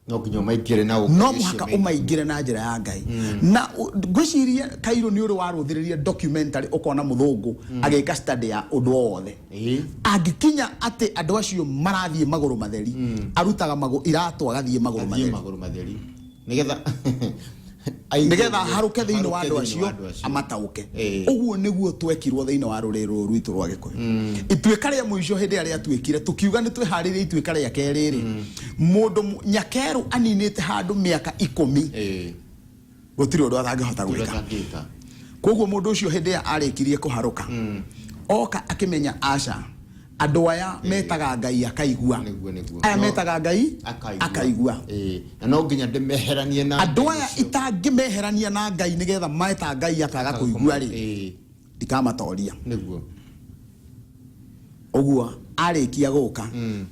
No nginya ũmaingĩre na ũngai No ũcio mũhaka mena. ũmaingĩre na njĩra ya Ngai. Na ngwĩciria Kairũ nĩ ũrĩ warũthĩrĩria documentary ũkona mũthũngũ agĩka study ya ũndũ o wothe. Angĩkinya atĩ andũ acio marathiĩ magũrũ matheri, arutaga iratũ agathiĩ magũrũ Athiĩ matheri. magũrũ matheri. Nĩgetha Nĩgetha aharũke thĩinĩ wa andũ Aharũke thĩinĩ acio, wa andũ acio. amataũke. Ũguo nĩguo twekirwo thĩinĩ wa rũrĩrĩ rũrũ rwitũ rwa Gĩkũyũ. Ituĩka rĩa mũico hĩndĩ ĩrĩa rĩatuĩkire, tũkiuga nĩ twĩharĩrie ituĩka rĩa kerĩ rĩ, mũndũ nyakerũ aninĩte handũ mĩaka 10. Gũtirĩ ũndũ atangĩhota Gũtirĩ gwĩka. atangĩka. Koguo mũndũ ũcio hĩndĩ ĩrĩa arĩkirie kũharũka, oka akĩmenya aca, andũ aya metaga Ngai akaigua. Nĩguo, nĩguo. Aya No- metaga Ngai Akaigua. akaigua. Na no nginya ndĩmeheranie na Andũ Ngai aya ũcio. itangĩmeherania na Ngai nĩgetha meta Ngai akaga kũigua rĩ, ndikamatoria. Nĩguo. Ũguo arĩkia gũka,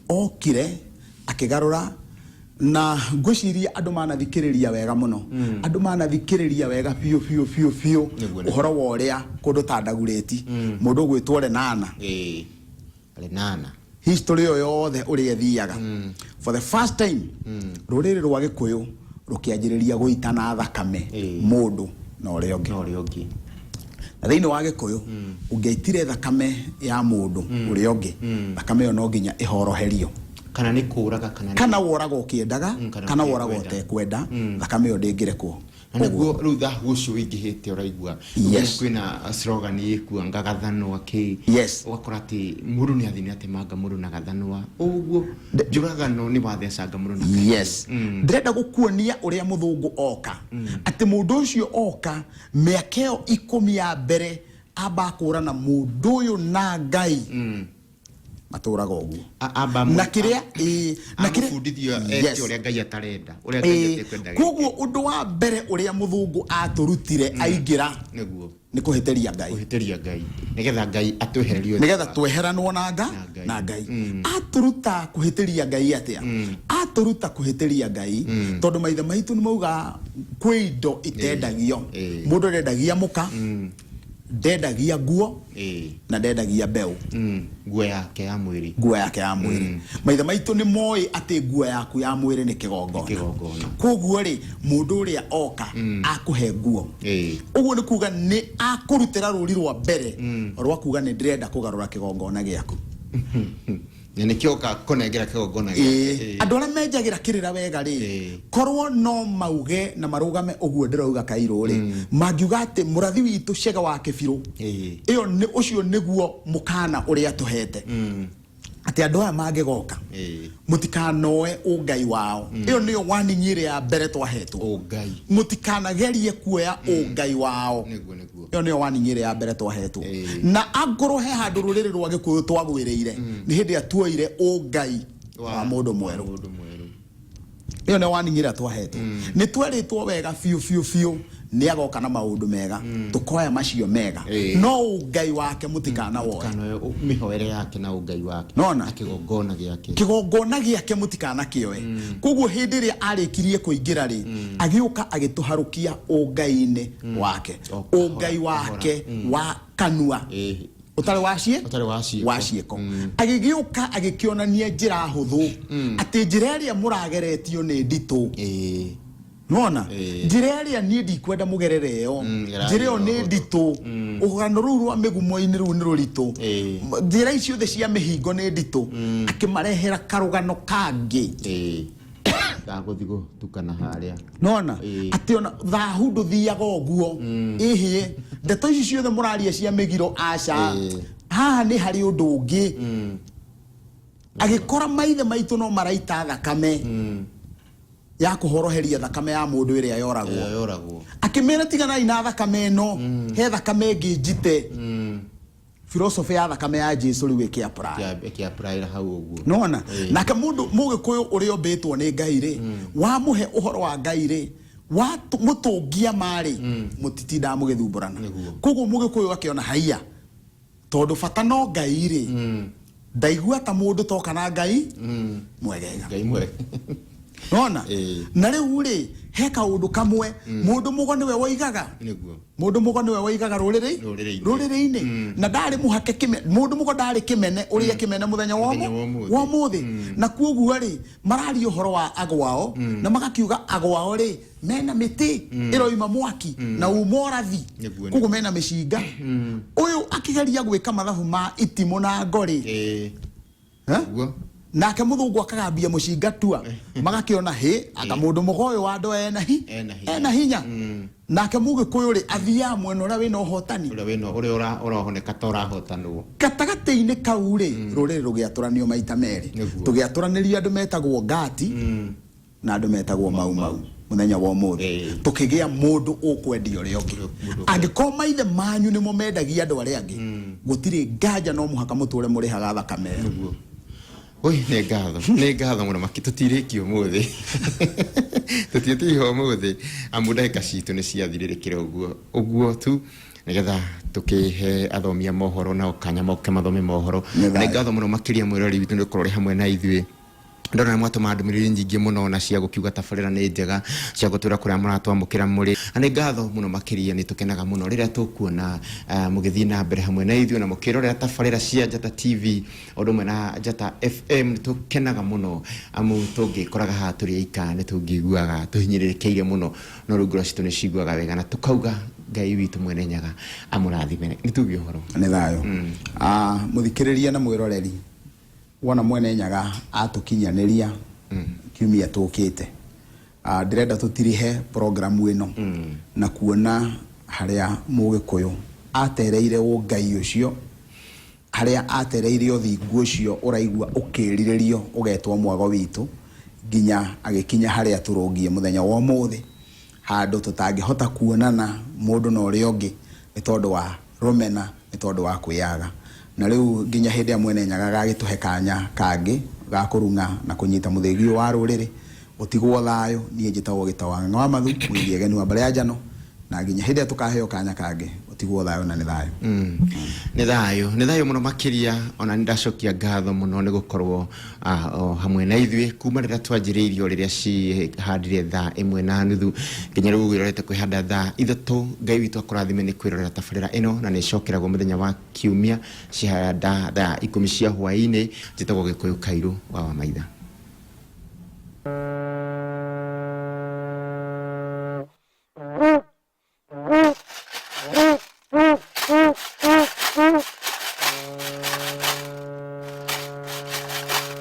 okire akĩgarũra, na ngwĩciria andũ manathikĩrĩria wega mũno. Andũ manathikĩrĩria wega biũ biũ biũ biũ Nĩguo, nĩguo. ũhoro wa ũrĩa kũndũ ta Ndagurĩti, mũndũ ũgwĩtwo Lenana. Lenana. History ĩyo yothe ũrĩa ĩthiaga. For the first time, rũrĩrĩ rwa Gĩkũyũ rũkĩanjĩrĩria gũitana thakame mũndũ na ũrĩa ũngĩ. Na ũrĩa ũngĩ. Na thĩinĩ wa Gĩkũyũ, ũngĩaitire thakame ya mũndũ ũrĩa ũngĩ, thakame ĩyo no nginya ĩhoroherio. Kana nĩ kũraga kana nĩ Kana woraga ũkĩendaga, kana kana woraga ũtekwenda. ũtekwenda, thakame ĩyo ndĩngĩrekwo. Na nĩguo rĩu thahu ũcio ũingĩhĩte ũraigua. Kwĩna slogan ĩkuanga gathanwa kĩ. Ũgakora atĩ mũndũ nĩ athiĩ nĩ atemanga mũndũ na gathanwa ũguo, njũragano nĩ wathecanga mũndũ na kahiũ. Ndĩrenda gũkuonia ũrĩa mũthũngũ oka, atĩ mũndũ ũcio oka mĩaka ĩyo 10 ya mbere amba akũrana mũndũ ũyũ na Ngai, matũraga ũguo. Amba Na kĩrĩa, ĩĩ, na kĩrĩa amũbundithio eke ũrĩa Ngai atarenda, ũrĩa Ngai atekwenda. Koguo ũndũ wa mbere ũrĩa mũthũngũ atũrutire aingĩra nĩguo nĩ kũhĩtĩria Ngai. Kũhĩtĩria Ngai nĩgetha Ngai atwehererie nĩgetha tweheranwo na Na Ngai. Na Ngai. Atũruta kũhĩtĩria Ngai atĩa? Atũruta kũhĩtĩria Ngai tondũ maithe maitũ nĩ mauga kwĩ indo itendagio. Mũndũ ndendagia mũka, ndendagia nguo, na ndendagia mbeũ. Nguo yake ya mwĩrĩ. Nguo yake ya mwĩrĩ. Maithe maitũ nĩ moĩ atĩ nguo yaku ya mwĩrĩ nĩ kĩgongona. Kĩgongona. Koguo rĩ, mũndũ ũrĩa oka akũhe nguo, ũguo nĩ kuga nĩ akũrutĩra rũri rwa mbere rwa kuga nĩ ndĩrenda kũgarũra kĩgongona gĩaku. Na nĩkĩo oka kũnengera kĩgongona gĩake. Andũ arĩa menjagĩra kĩrĩra wega rĩ, korwo no mauge na marũgame ũguo ndĩrauga kairũ rĩ, mangiuga atĩ mũrathi witũ Cega wa Kĩbirũ, ĩyo nĩ ũcio nĩguo mũkana ũrĩa tũhete, atĩ andũ aya mangĩgoka mũtikanoe ũngai wao. Ĩyo nĩyo warning ĩrĩa ya mbere twahetwo. Ũngai. Mũtikanagerie kuoya ũngai wao. Nĩguo, nĩguo. Ĩyo nĩyo warning ĩrĩa ya mbere twahetwo. Na angorwo he handũ rũrĩrĩ rwa Gĩkũyũ twagwĩrĩire, nĩ hĩndĩ ĩrĩa tuoire ũngai wa mũndũ mwerũ. Mũndũ mwerũ. Ĩyo nĩ warning ĩrĩa twahetwo. Nĩ twerĩtwo wega biũ biũ biũ nĩ agoka na maũndũ mega, tũkoya macio mega, no ũngai wake mũtikanawoe. Mũtikanoe mĩhoere yake na ũngai wake. Nona? Na kĩgongona gĩake. Kĩgongona gĩake mũtikanakĩoe. Koguo hĩndĩ ĩrĩa arĩkirie kũingĩra rĩ, agĩũka agĩtũharũkia ũngai-inĩ wake. O kahora, Ũngai wake kahora. wa kanua. Ũtarĩ wa ciĩ? Ũtarĩ wa ciĩko. Wa ciĩko. Agĩgĩũka agĩkĩonania njĩra hũthũ, atĩ njĩra ĩrĩa mũrageretio nĩ nditũ. Nona? Njĩra ĩrĩa niĩ ndikwenda mũgerere ĩyo. Njĩra Njĩra ĩyo nĩ hũthũ. nditũ. Ũgano rũu rwa mĩgumo-inĩ rũu nĩ rũritũ. Njĩra icio ciothe cia mĩhingo nĩ nditũ. Akĩmarehera karũgano kangĩ. Gagũthiĩ gũtukana harĩa. Nona? Atĩ ona thahu ndũthiaga ũguo. Ĩhĩ, ndeto ici ciothe mũraria cia mĩgiro aca. Haha nĩ harĩ ũndũ ũngĩ. Agĩkora maithe maitũ no maraita thakame. Ya kũhoroheria thakame ya mũndũ ĩrĩa yoragwo. Ĩrĩa yoragwo. Akĩmĩra tiganai na thakame ĩno, he thakame ĩngĩ njite. Philosophy ya thakame ya Jesu rĩu ĩkĩ apply. Ĩkĩ apply hau ũguo. Nona? Nake mũndũ mũgĩkũyũ ũrĩa ũmbĩtwo nĩ Ngai rĩ, wamũhe ũhoro wa Ngai rĩ, mũtũngia marĩ, mũtitindaga mũgĩthumbũrana. Koguo mũgĩkũyũ akĩona haiya, tondũ bata no Ngai rĩ, ndaigua ta mũndũ toka na Ngai mwegega. Ngai mwega. Nona? Na rĩu rĩ, he kaũndũ kamwe, mũndũ mũgo nĩwe woigaga. Nĩguo. Mũndũ mũgo nĩwe woigaga rũrĩrĩ? Rũrĩrĩ-inĩ. Rũrĩrĩ-inĩ. Na ndarĩ mũhake kĩme, mũndũ mũgo ndarĩ kĩmene, ũrĩa kĩmene mũthenya wa Mũthenya wa ũmũthĩ. wa ũmũthĩ. Na kuoguo rĩ, mararia ũhoro wa agwao, na magakiuga agwao rĩ, mena mĩtĩ ĩroima mwaki, na uma ũrathi. Nĩguo, Koguo mena mĩcinga. Ũyũ akĩgeria gwĩka mathabu ma itimũ na ngorĩ. Nĩguo. Nake mũthũngũ akagambia mũcinga tua, magakĩona hĩ, anga mũndũ mũgo ũyũ wa ndoa ena hi, Ena hinya. ena hinya. Nake mũgĩkũyũ rĩ, athiaga mwena ũrĩa wĩna ũhotani. Ũrĩa wĩna, ũrĩa ũrahoneka ta ũrahotanwo. Gatagatĩ-inĩ kau rĩ, rũrĩrĩ rũgĩatũranio maita merĩ. Tũgĩatũranĩrio andũ metagwo Ngati, na andũ metagwo Mau Mau mũthenya wa ũmũthĩ. Tũkĩgĩa mũndũ ũkwendia ũrĩa ũngĩ. Mũndũ ũkwendia. Angĩkorwo maithe manyu nĩmo mendagia andũ arĩa angĩ, gũtirĩ nganja no mũhaka mũtũre mũrĩhaga thakame ĩyo. Nĩguo. Oi, nĩ ngatho. Nĩ ngatho mũno maki, tũtirĩkia ũmũthĩ. Tũtiĩtiho ũmũthĩ, amu ndagĩka citũ nĩ ciathirĩrĩkĩra ũguo. Ũguo tu, nĩgetha tũkĩhe athomi a mohoro nao kanya moke mathome mohoro. Nĩ Nĩ thayũ. ngatho mũno makĩria mwĩroreri witũ nĩ gũkorwo ũrĩ hamwe na ithuĩ. Ndona nĩ mwatũma ndũmĩrĩri nyingĩ mũno na cia gũkiuga tabarĩra nĩ njega, cia gũtwĩra kũrĩa mũratwamũkĩra mũrĩ. Na nĩ ngatho mũno makĩria, nĩ tũkenaga mũno rĩrĩa tũkuona mũgĩthiĩ na mbere hamwe na ithuĩ na mũkĩrorera tabarĩra cia Njata TV o ũndũ ũmwe na Njata FM. Nĩ tũkenaga mũno amu tũngĩkoraga haha tũrĩ aika nĩ tũngĩiguaga tũhinyĩrĩrĩkĩire mũno, no rĩu ngoro citũ nĩ ciguaga wega na tũkauga Ngai witũ Mwene Nyaga amũrathime. Nĩ tuge ũhoro. Nĩ thayũ. Mũthikĩrĩria na mwĩroreri, wona Mwene Nyaga atũkinyanĩria kiumia tũkĩte, ndĩrenda tũtirihe programu ĩno na kuona harĩa Mũgĩkũyũ atereire ũngai ũcio, harĩa atereire ũthingu ũcio ũraigua ũkĩrirĩrio ũgetwo mwago witũ, nginya agĩkinya harĩa tũrũngiĩ mũthenya wa ũmũthĩ, handũ tũtangĩhota kuonana mũndũ na ũrĩa ũngĩ nĩ tondũ wa rũmena, nĩ tondũ wa kwĩyaga. Na rĩu nginya hĩndĩ ĩrĩa Mwene Nyaga agagĩtũhe kanya kangĩ ga kũrung'a na kũnyita mũthĩgi ũyũ wa rũrĩrĩ, ũtigwo thayũ. Niĩ njĩtagwo Gĩtaũ wa Ng'ang'a wa Mathu, mũithi egeni wa mbarĩ ya Njano, na nginya hĩndĩ ĩrĩa tũkaheo kanya kangĩ, ũtigwo thayũ na nĩ thayũ. Nĩ thayũ, nĩ thayũ mũno makĩria. Ona nĩ ndacokia ngatho mũno nĩ gũkorwo o hamwe na ithuĩ kuma rĩrĩa twanjĩrĩirio, rĩrĩa cihandire thaa 1:30 nginya rĩu wĩrorete kwĩhanda thaa 3. Ngai witũ akũrathime nĩ kwĩrorera tabarĩra ĩno, na nĩ ĩcokeragwo mũthenya wa kiumia cihanda thaa 10 cia hwaĩ-inĩ. Njĩtagwo Gĩkũyũ Kairũ wa Wamaitha.